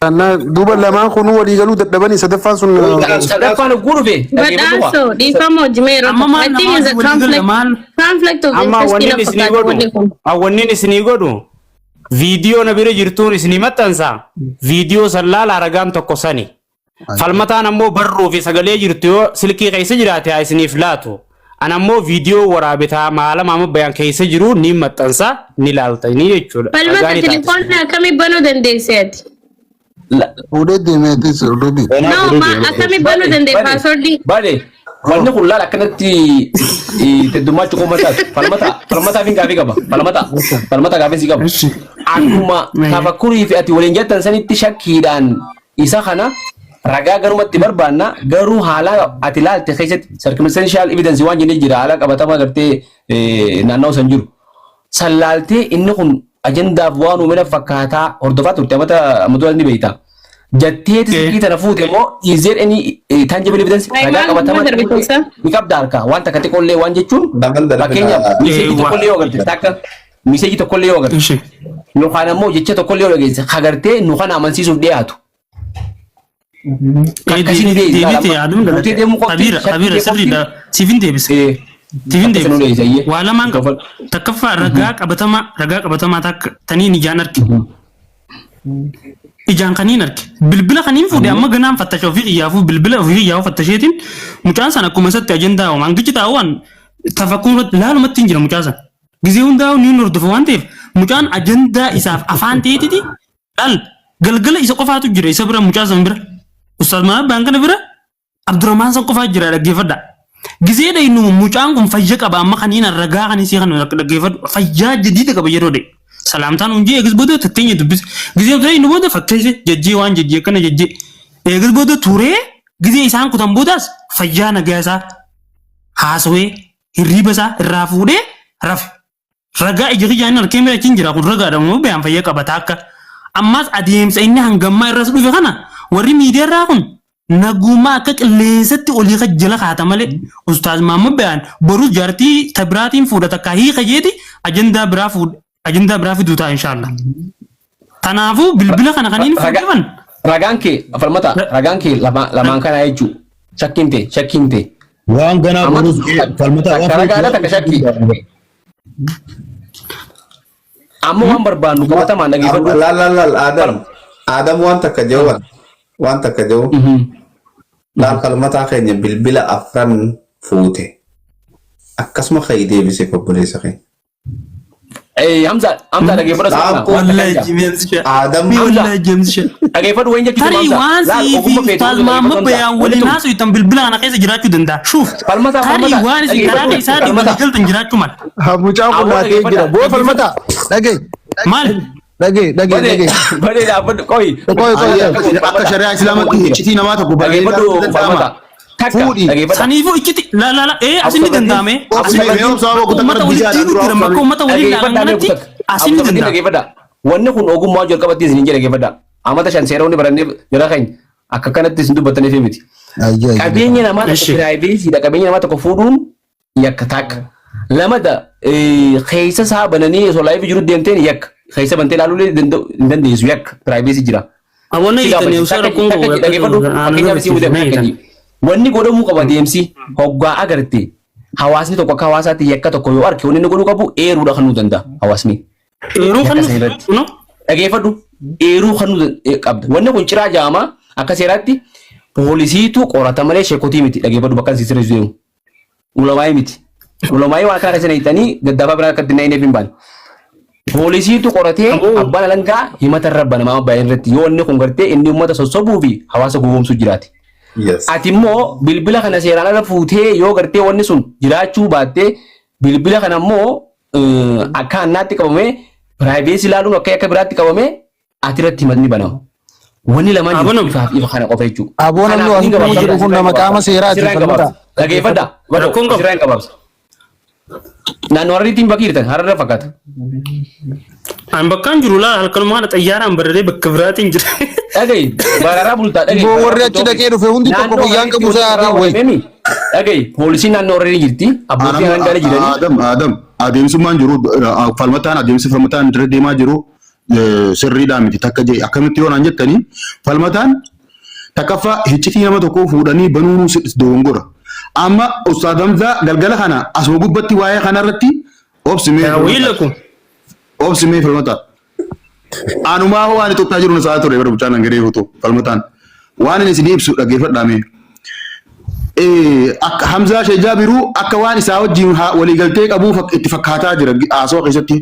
Kana duuba lamaan kun walii galuu dadhabanii sadaffaan sun sadaffaan oguu dhufe dhageeffadhu waa Badhaasoo dhiifama hojii yeroo Amma tokko. maal I think namaa it's a walii gala conflict maal conflict of Amma interest wanni na isinii fakkaata godhu wanni kun. wanni isinii godhu viidiyoo na bira jirtuun isinii maxxansa viidiyoo san laala ragaan tokko sani. Falmataan ammoo barruu fi sagalee jirtu yoo silkii keessa jiraate haa isiniif laatu. An ammoo viidiyoo waraabetaa maala maama bayaan keessa jiru ni maxxansa ni laaltanii jechuudha. Ragaa Falmata ni taate. telefoona akkamii banuu dandeesse ati? fuudhee deemeetis already. Banaa No, fuudhee ma deema. akkamii banuu Bade, dandee bade, paaswordii? bade. Wanni kun laal akkanatti heddummaachuu qofa taatu. Falmata, falmataa fi gaafii qaba. Falmata, falmata gaafii si qaba. Ishi. Akkuma tafakkurii fi ati waliin jettan sanitti shakkiidhaan isa kana ragaa garumatti barbaanna garuu haala ati laalte keessatti circumstantial evidence waan jennee jira haala qabatamaa gartee naannoo san jiru. San laaltee inni kun ajandaaf waan uumina fakkaataa hordofaa turte amata amata ni beekta. Jetteeti silkii tana fuute immoo is there any tangible evidence Ay, ragaa maal qabatamaa nama darbiteessa? ni qabda harkaa waan takka xiqqoollee waan jechuun Damal darbina. fakkeenyaaf miseejii tokkollee yoo agarte takka miseejii tokkollee yoo agarte Ishi. yookaan ammoo jecha tokkollee yoo dhageesse hagartee nu kana amansiisuuf dhiyaatu. Akkasiin deebisa. Deebite yaadum Guutee deemuu qofti Kabiira kabiira shakkii sirriidha. Siifin deebisa. Siifin Akkasuma deebisa. deebisa, iyyee. Waa lamaan qaba. Takkaffaa ragaa qabatamaa ragaa qabatamaa takka taniin ijaan arge. Ijaan kaniin arge. Bilbila kaniin fuudhe amma ganaan fattasha ofii qiyyaafuu bilbila ofii qiyyaafuu fattasheetiin mucaan san akkuma isatti ajandaa uuman hangichi taa'uun tafakkuun irratti laalumatti hin jira mucaa san. Gizee hundaa'u ni hordofa waan ta'eef mucaan ajandaa isaaf afaan ta'eetiti dhal galgala isa qofaatu jira isa bira mucaa san bira. Ustaaz Mahabbaan kana bira Abdurrahmaan san qofaa jira dhaggeeffadha. Gizee dhaynu mucaan kun fayya qaba amma kaniin ragaa kan isii kan dhaggeeffadhu fayyaa jadiida qaba yeroo dhayu. Salaamtaan hundee eegas booda tatteenya dubbise. Gizee dhaynu booda fakkeesse jajjee waan jajjee akkana jajjee. Eegas booda turee gizee isaan kutan boodaas fayyaa nagaa isaa haasawee hirriiba isaa irraa fuudhee rafe. Ragaa ija kiyyaan harkee mira achiin jira kun ragaadha moo bayaan fayya qabata akka. Ammaas adeemsa inni hangammaa irras dhufe kana warri miidiyaa irraa kun naguma akka qilleensatti olii kan jala kaata malee Ustaaz Mahammad Bayaan borus jaartii ta biraatiin fuudha takka hiika jeeti ajandaa biraa fuudha ajandaa biraa fiduu ta'a inshaallah. Kanaafuu bilbila kana kan inni fuudhifan Ragaan kee falmata ragaan kee lamaan kanaa jechuun shakkiin ta'e shakkiin ta'e. Waan ganaa Amma borus falmata takka ragaadha takka shakkii. Amma waan barbaannu qabatamaan dhageeffadhu. Laal laal laal Adam. Adam waan takka jiru waan takka jiru. Laal falmataa keenya bilbila afran fuute. Akkasuma ka'ii deebisee obboleessa keenya. Hamza Hamza dhageeffadhu asirraa. Wallahi jimeensi Adam Wallahi jimeensi Dhageeffadhu wayin jechuun Tarii waan sii fi Ustaaz Mahammad Bayaan waliin haasoftan bilbila kana keessa jiraachuu danda'a. Shuuf. Falmataa Tarii falmataa waan isin karaa keessaatiin walii galtan jiraachuu mala. Mucaan kun naatee jira. Boo falmataa. Dhagee. Maal? Dhagee dhagee dhagee. Badee dhaabbadhu qoyi. Qoyi qoyi. Akka shari'aa islaamatti iccitii namaa tokko barreeffamuu Dhageeffadhu danda'ama. falmataa. Takka Fuudhi. dhageeffadhu. Saniifuu icciti la la la ee asin ni danda'ame. Obsi mee obsa waan Uummata kutaa walitti diiguu jira bakka uummata waliin ilaalan kanatti asin ni danda'ama. Dhageeffadha. Wanni kun ogummaa jalqabatti isin jedhe dhageeffadha. Amata shan seera hundi barannee jara keenya akka kanatti isin dubbattaniif miti. Qabeenya namaa tokko piraayiveesiidha. Qabeenya namaa tokko fuudhuun yakka takka. Lamada keessa isaa bananii osoo laayifii jiru deemteen yakka. Keessa bantee ilaaluu hin dandeessu yakka piraayiveesii jira. Awwanna hiitanii osoo rakkoon qabu yakka Dhageeffadhu fakkeenyaaf isin mudee fakkeenya. Wanni godhamuu qaba deemsi hoggaa agarte hawaasni tokko akka hawaasaatti yakka tokko yoo arge wanni inni godhuu qabu eeruudha kan nuu danda'a hawaasni. Eeruu kan Yakka sana irratti. Dhageeffadhu eeruu kan nuu qabda. Wanni kun ciraa jaama akka seeraatti poolisiitu qorata malee sheekotii miti dhageeffadhu bakka isin sirreessu deemu. Ulamaa'ii miti. Ulamaa'ii waan kana keessa hiixanii gaddaafaa biraa akka ittiin hin baane. Poolisiitu qoratee abbaan alangaa himata irra banamaa baay'ee irratti yoo inni kun gartee inni uummata sossobuu fi hawaasa gowwoomsuu jiraate. Ati immoo bilbila kana seeraan ala fuutee yoo gartee wanni sun jiraachuu baattee bilbila kana immoo akka hannaatti qabamee piraayiveesii ilaaluun akka akka biraatti qabamee ati irratti himatni banama. Wanni lamaan jiru ifaaf ifa kana qofa jechuudha. Aboo namni Kanaaf waan ni jiru gabaabsa. kun nama qaama seeraati Asirraa hin falmataa. gabaabsa. Dhageeffadha. Badoo asirraa hin gabaabsa. Naannoo Harariitiin bakki jirtan Hararra fakkaata. An bakkaan jiru laa halkanuma kana xayyaaraan bararee bakka biraatiin jira. Dhagayi bararaa bultaa dhagayi. Boo warri achi dhaqee dhufe hundi tokko guyyaan qabu isaa haadha wayi. Dhagayi poolisiin naannoo Hararii jirti. Abbootiin alangaa jiranii. Adam Adam adeemsummaan jiru falmataan adeemsi falmataan irra deemaa jiru sirriidhaa miti takka jee akkamitti yoo naan jettanii falmataan takkaffaa hiccitii nama tokkoo fuudhanii banuun dogongora. Amma Ustaaz Hamzaa galgala kana asuma gubbatti waa'ee kanarratti obsi mee obsi mee falmataa. Anumaa hoo waan Itoophiyaa jiru na sa'a ture bara mucaan hangaree foto falmataan. Waan inni isin ibsu dhaggeeffadhaa mee. Akka Hamzaa Sheek Jaabiruu akka waan isaa wajjin waliigaltee qabuu itti fakkaataa jira haasawaa keessatti.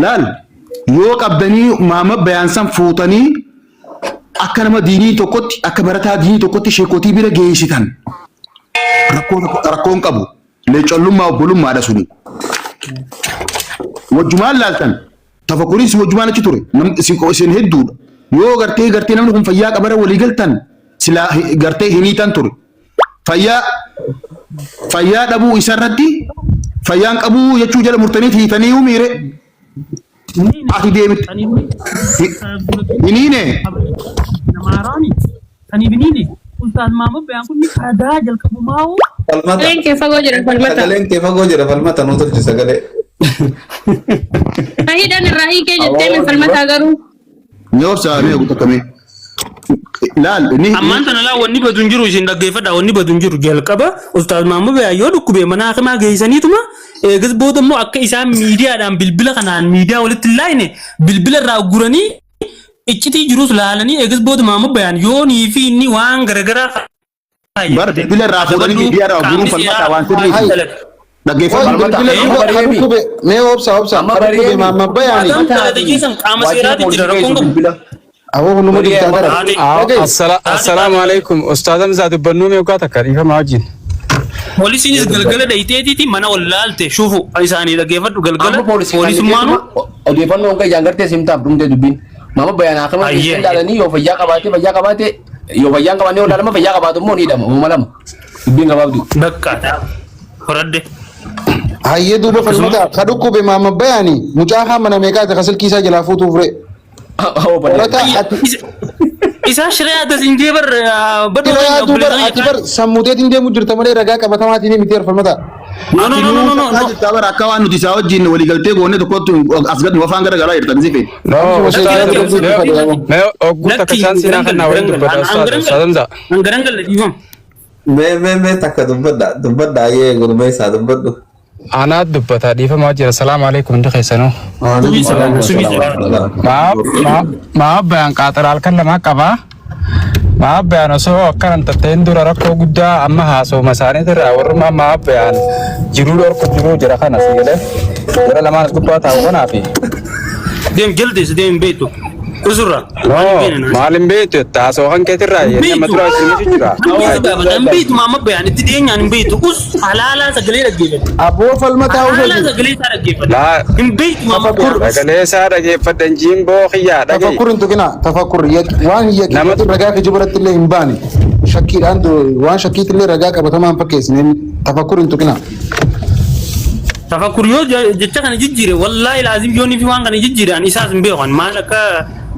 Laal yoo qabdanii maama bayaan san fuutanii akka nama diinii tokkotti akka barataa diinii tokkotti sheekotii bira geessitan rakkoo rakkoon qabu leecollummaa obbolummaadha suni. Wajjumaan laaltan tafakkuriin si wajjumaan achi ture isin hedduudha. Yoo gartee gartee namni kun fayyaa qabara walii galtan silaa gartee hin hiitan ture. Fayyaa fayyaa dhabuu isarratti fayyaan qabuu jechuu jala murtanii hiitanii miire. Ati deemte hin hiine. Namaaraani saniif hin hiine. Ustaaz Mahammad Bayaan kun kadaa jalqabumaa Falmata. Sagaleen kee fagoo jira falmata. Sagaleen kee fagoo jira falmata nuu tolchi sagalee. Hidhan irraa hiikee jettee min falmataa garuu. Ni obsa mee guutakkamee. Laal ni Ammaan tana laa wanni badu hin jiru isin dhaggeeffadha wanni badu hin jiru jalqaba Ustaaz Mahammad Bayaan yoo dhukkube mana hakimaa geessaniituma eegas booda immoo akka isaan miidiyaadhaan bilbila kanaan miidiyaa walitti hin laayine bilbila irraa ugguranii iccitii jirus laalanii eegas booda Mahammad Bayaan yoonii fi inni waan garagaraa Bar bilbila irraa fuudhanii miidiyaa irraa guruun falmataa waan sirriiti. Dhaggeeffadhu. Bilbila duuba kan dhukkube mee obsa obsa kan dhukkube maamma bayaani. Qaama seeraati jira rakkoon qabu. Aboo kun nama dubbisaa gara. Assalaamu alaikum. Ustaaz Hamzaa dubbannuu mee ugaa takka dhiifama wajjin. Poolisiinis galgala dhayiteetiiti mana ol laalte shufu isaanii dhaggeeffadhu galgala poolisummaanu Odeeffannoo hanga ijaan gartee simtaaf dhumtee dubbiin. Maama bayaan haakama Ayyee. ilaalanii yoo fayyaa qabaate fayyaa qabaate yoo fayyaan qabaanne yoo ilaalama fayyaa qabaatu immoo ni hidhama uumama lama. Dubbiin gabaabduu. Bakka horadde. Hayyee duuba falmata ka dhukkube maama bayaani mucaa haa mana meeqaati ka silkii isaa jalaa fuutuuf ree. Qorata ati Isaa shiree adda siin jee bar baduu shiree keenya aduu bar obboleessa ati bar sammuuteetiin deemu jirta malee ragaa qabatamaatiin miti falmata. No no no no no no. Jirta bara akka waan nuti isaa wajjin waliigaltee goone tokkotti as gad nu afaan gara garaa jirta gisee feeti. No, Ustaaz mee ogguu takka chaansii naa kannaa waliin dubbata ustaaz ustaaz Hamza. Hangarangalle dhiifama. Mee mee mee takka dubbadha dubbadha ayyee gurmeessaa dubbadhu. Anaa dubbata dhiifamaa jira. Salaamu alaikum hundi keessanuu. Subii salaam subii salaam. Maa bayaan qaaxira halkan lamaa qabaa. Maa bayaan osoo akkanan tatteen dura rakkoo guddaa amma haasawuma isaaniitirraa warrummaa maa bayaan jiruu dhorku jiruu jira kana si galee. Jara lamaan as gubbaa taa'u kanaa fi. Deem jaldees deem beektu. Usurra. No, maal hin beektu jetta haasawaa kan keetirraa inni amma dura isin jira. Hin beektu maama bayaan itti dhiyeenyaan hin beektu. Us halaalaa sagalee dhaggeeffatu. Aboo falmataa Halaalaa usati. sagalee isaa dhaggeeffatu. Laa Hin beektu maama bayaan. sagalee isaa dhageeffadhan jiimboo kiyyaa dhagaye. Tafakkur hin tuqina tafakkur waan hin Nama yaqifatin ragaa kijiba irratti illee hin baane shakkiidhaan waan shakkiitti illee ragaa qabatamaa hin fakkeessine tafakkur hin tuqina. Tafakkur yoo jecha kana jijjiire wallaahi laazim yoo nifi waan kana jijjiiraan isaas hin beekan maal akka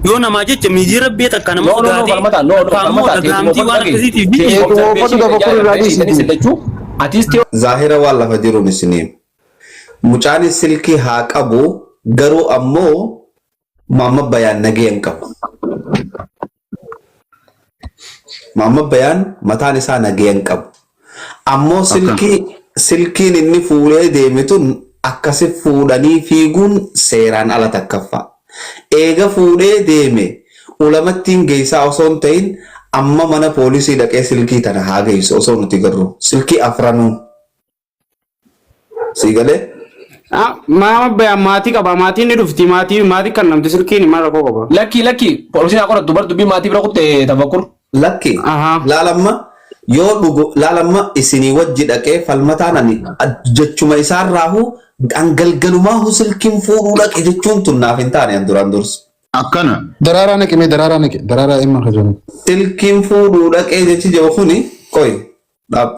yoo namaa jecha miidiyaa rabbee takka nama No, no, no, sodaatee falmata, no, no, takka ammoo falmata. dhagahamtii waan akkasiitiif jijjiire. Teetuma uffatu tafakkur irraa dhiisiiti. Atis ta'e Zaahira waan lafa jiruun isiniin. Mucaan silkii haa qabu garuu ammoo maamma bayaan nagee hin qabu. Maamma bayaan mataan isaa nagee hin qabu. Ammoo silkii silkiin inni fuudhee deeme tun akkasi fuudhanii fiiguun seeraan ala takkaffaa. Eega fuudhee deeme ulamattiin geessaa osoo hin ta'in amma mana poolisii dhaqee silkii tana haa geessu osoo nuti garru silkii afranuu. Sii galee? Maama bayaan maatii qaba maatiin ni dhufti maatii maatii kan namti silkiin maal rakkoo qaba. Lakki lakki poolisiin haa qorattu bar dubbii maatii bira kutte tafakkur. Lakki laalamma yoo dhugu laalamma isinii wajji dhaqee falmataan ani jechuma isaarraahu an galgalumaahu silkiin fuudhuu dhaqe jechuun tun naaf hin taane an duraan dursu. Akkana. Daraaraa naqi mee daraaraa naqi daraaraa dhimma kajoon. Silkiin fuudhuu dhaqee jechi jedhu kuni qoy dhaab.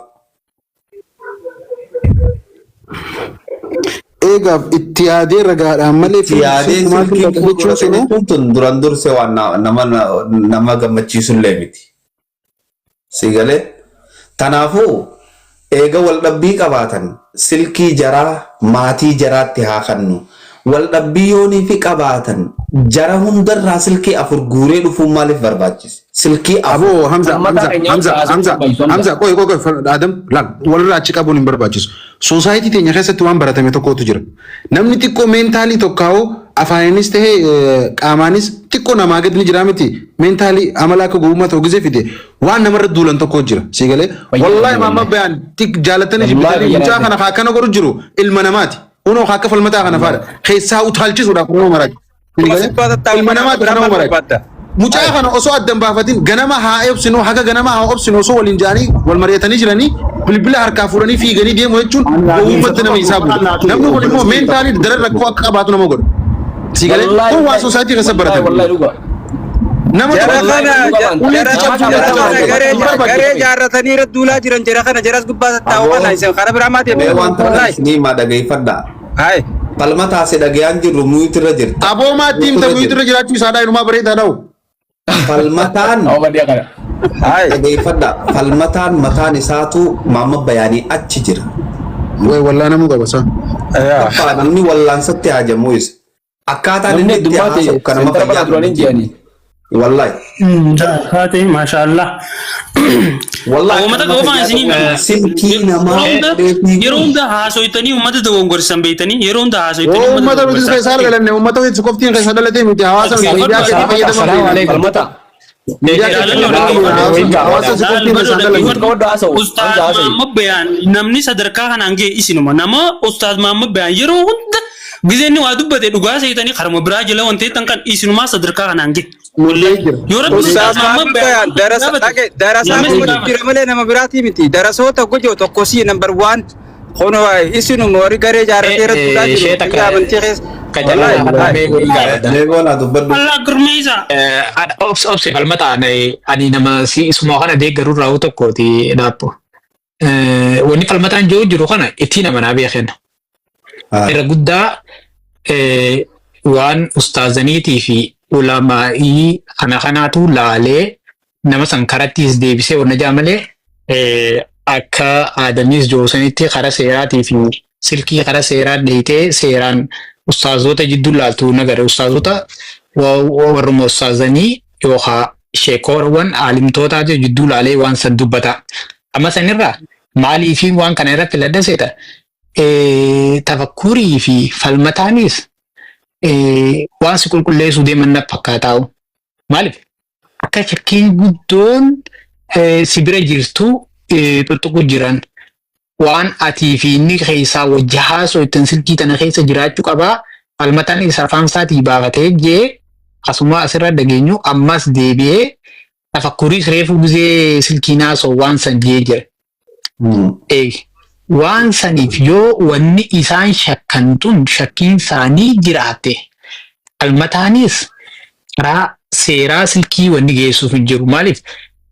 Eegaaf itti yaadee ragaadhaan malee Itti yaadee silkumaatu silkiin dhaqe fuudhuu jechuun dhaqe sunuu jechuun tun duraan durse waan nama nama gammachiisullee miti. Si galee? Tanaafuu eega wal dhabbii qabaatan silkii jaraa maatii jaraatti haa kannu. Wal dhabbii yoonii fi qabaatan jara hundarraa silkii afur guuree dhufuun maaliif barbaachise? Silkii afur. Aboo Hamza Hamza Hamza Hamza Hamza qoy qoy qoy Adam laal walirraa achi qabuun hin barbaachisu. Soosaayitii teenya keessatti waan baratame tokkotu jira. Namni xiqqoo meentaalii tokkaa'u afaaninis ta'e qaamaanis xiqqoo namaa gadi ni jira miti. Meentaalii amala akka gowwummaa ta'u gisee fide waan namarra duulan tokko jira. Sii galee wallaahi maamma bayaan jaalatanii jibbitanii mucaa kana akkana godhu jiru ilma namaati. Kunoo akka falmataa kana faadha. Keessaa utaalchisuudhaaf nama maraati. Sii galee ilma namaati kana maraati. Mucaa kana osoo addan baafatin ganama haa obsinu haga ganama haa obsinu osoo waliin jaanii wal mari'atanii jiranii bilbila harkaa fuudhanii fiiganii deemu jechuun gowwummatti nama isaa buuta. Namni kun immoo meentaalii daran rakkoo akka qabaatu nama godha. Sii galee kun waa soosaayitii keessa baratame. Nama Jara tokko kana ulee jara itti cabsuu jara kana hin garee garee barbaachisu. jaarratanii irra duulaa jiran jara kana jaras gubbaa tattaa'u Aboo kana isin karaa biraa maatii mee waan takka wallahi. isinii maa dhageeffadhaa. Hai. Falmataa si dhagayaan jirru muyuutirra jirta. Aboo maatti himta Muyuutirra muyuutirra jirta. jiraachuu isaadhaa inumaa bareedaa dha'u. Falmataan Hai. dhageeffadhaa. Falmataan mataan isaatu maamma bayaanii achi jira. Way wallaanamuu qaba isaa. Yaa. Tokkoffaa namni wallaansatti haajamuu isa. Akkaataan Namni inni itti heddummaate haasa'u kan nama seentara balaa fayyaa duraan hin miti. je'anii. Wallahi. Taate maashaallah. Wallahi Uummata akka nama qofaan fayyaa isinii ta'u miti. silkii namaa Yeroo hunda fuudhee yeroo fiiguun hunda haasoytanii uummata dogongorsan beeytanii yeroo hunda haasoytanii Yoo uummata uummata nuti dogongorsan. keessaa dhalanne uummata nuti qoftiin keessa dhalatee miti hawaasa nuti miidiyaa keessa fayyadaman Assalaamu beekna. alaikum. Falmata. Miidiyaa keessa fayyadaman beekna. Hawaasa si qoftiin keessaa dhalanne. Ustaaz Mahammad Bayaan namni sadarkaa kanaan ga'e isinuma nama Ustaaz Mahammad Bayaan yeroo hunda gizeenni waa dubbate dhugaa seetanii karuma biraa jala wanti jettan kan isinumaa sadarkaa kanaan ga'e. Mul'ee jira. Yoo rabbi Ustaaz Ustaaz Mahammad Mahammad Bayaan Bayaan darasa gaafate dhage darasaa namni si qofa gaafate. jira malee nama biraatii miti. Darasoota gojo tokko si number one kun isinuma warri garee jaarratee irra duulaa jiru Ishee biyya takka amantii keessa. qacarraa Wallahi. hatamee wayii gaafadha. Mee boona dubbadhu. Allah gurmeessa. Obse falmata ani nama si isuma kana deeggaruu raawwu tokkooti dhaabbo. Wanni falmataan jiru jiru kana ittiin amanaa beekena. Irra guddaa waan ustaazaniitii fi ulamaa'ii kana kanaatu laalee nama san karattiis deebisee wanna jaa malee akka aadamiis joosanitti kara seeraatii fi silkii kara seeraa dheeytee seeraan ustaazota jidduu laaltu nagare ustaazota warruma ustaazanii yookaa sheekoowwan aalimtootaati jidduu laalee waan san dubbata. Amma sanirraa maalii fi waan kana irratti ladda seeta tafakkurii fi falmataanis waan si qulqulleessuu deeman na fakkaataa'u. Maaliif akka shakkiin guddoon si bira jirtu tuttuqu jiran waan atii fi inni keessaa wajji haasoo ittiin silkii tana keessa jiraachuu qabaa. Falmataan isa afaan isaatii baafatee jee asuma asirra dhageenyu ammas deebi'ee tafakkurii reefuu gizee silkiin haasoo waan san jee jira. Waan saniif yoo wanni isaan shakkan tun shakkiin isaanii jiraatte falmataanis karaa seeraa silkii wanni geessuuf hin jiru. Maaliif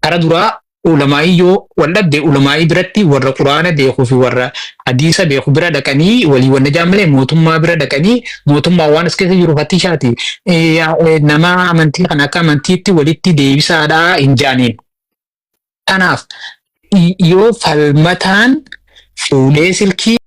karaa duraa ulamaa'ii yoo wal dhabde ulamaa'ii biratti warra quraana beekuu fi warra hadiisa beeku bira dhaqanii walii wanna jaamalee mootummaa bira dhaqanii mootummaa waan as keessa jiru fattishaati. Nama amantii kana akka amantiitti walitti deebisaadhaa hin jaaniin. Kanaaf yoo falmataan fuudhee silkii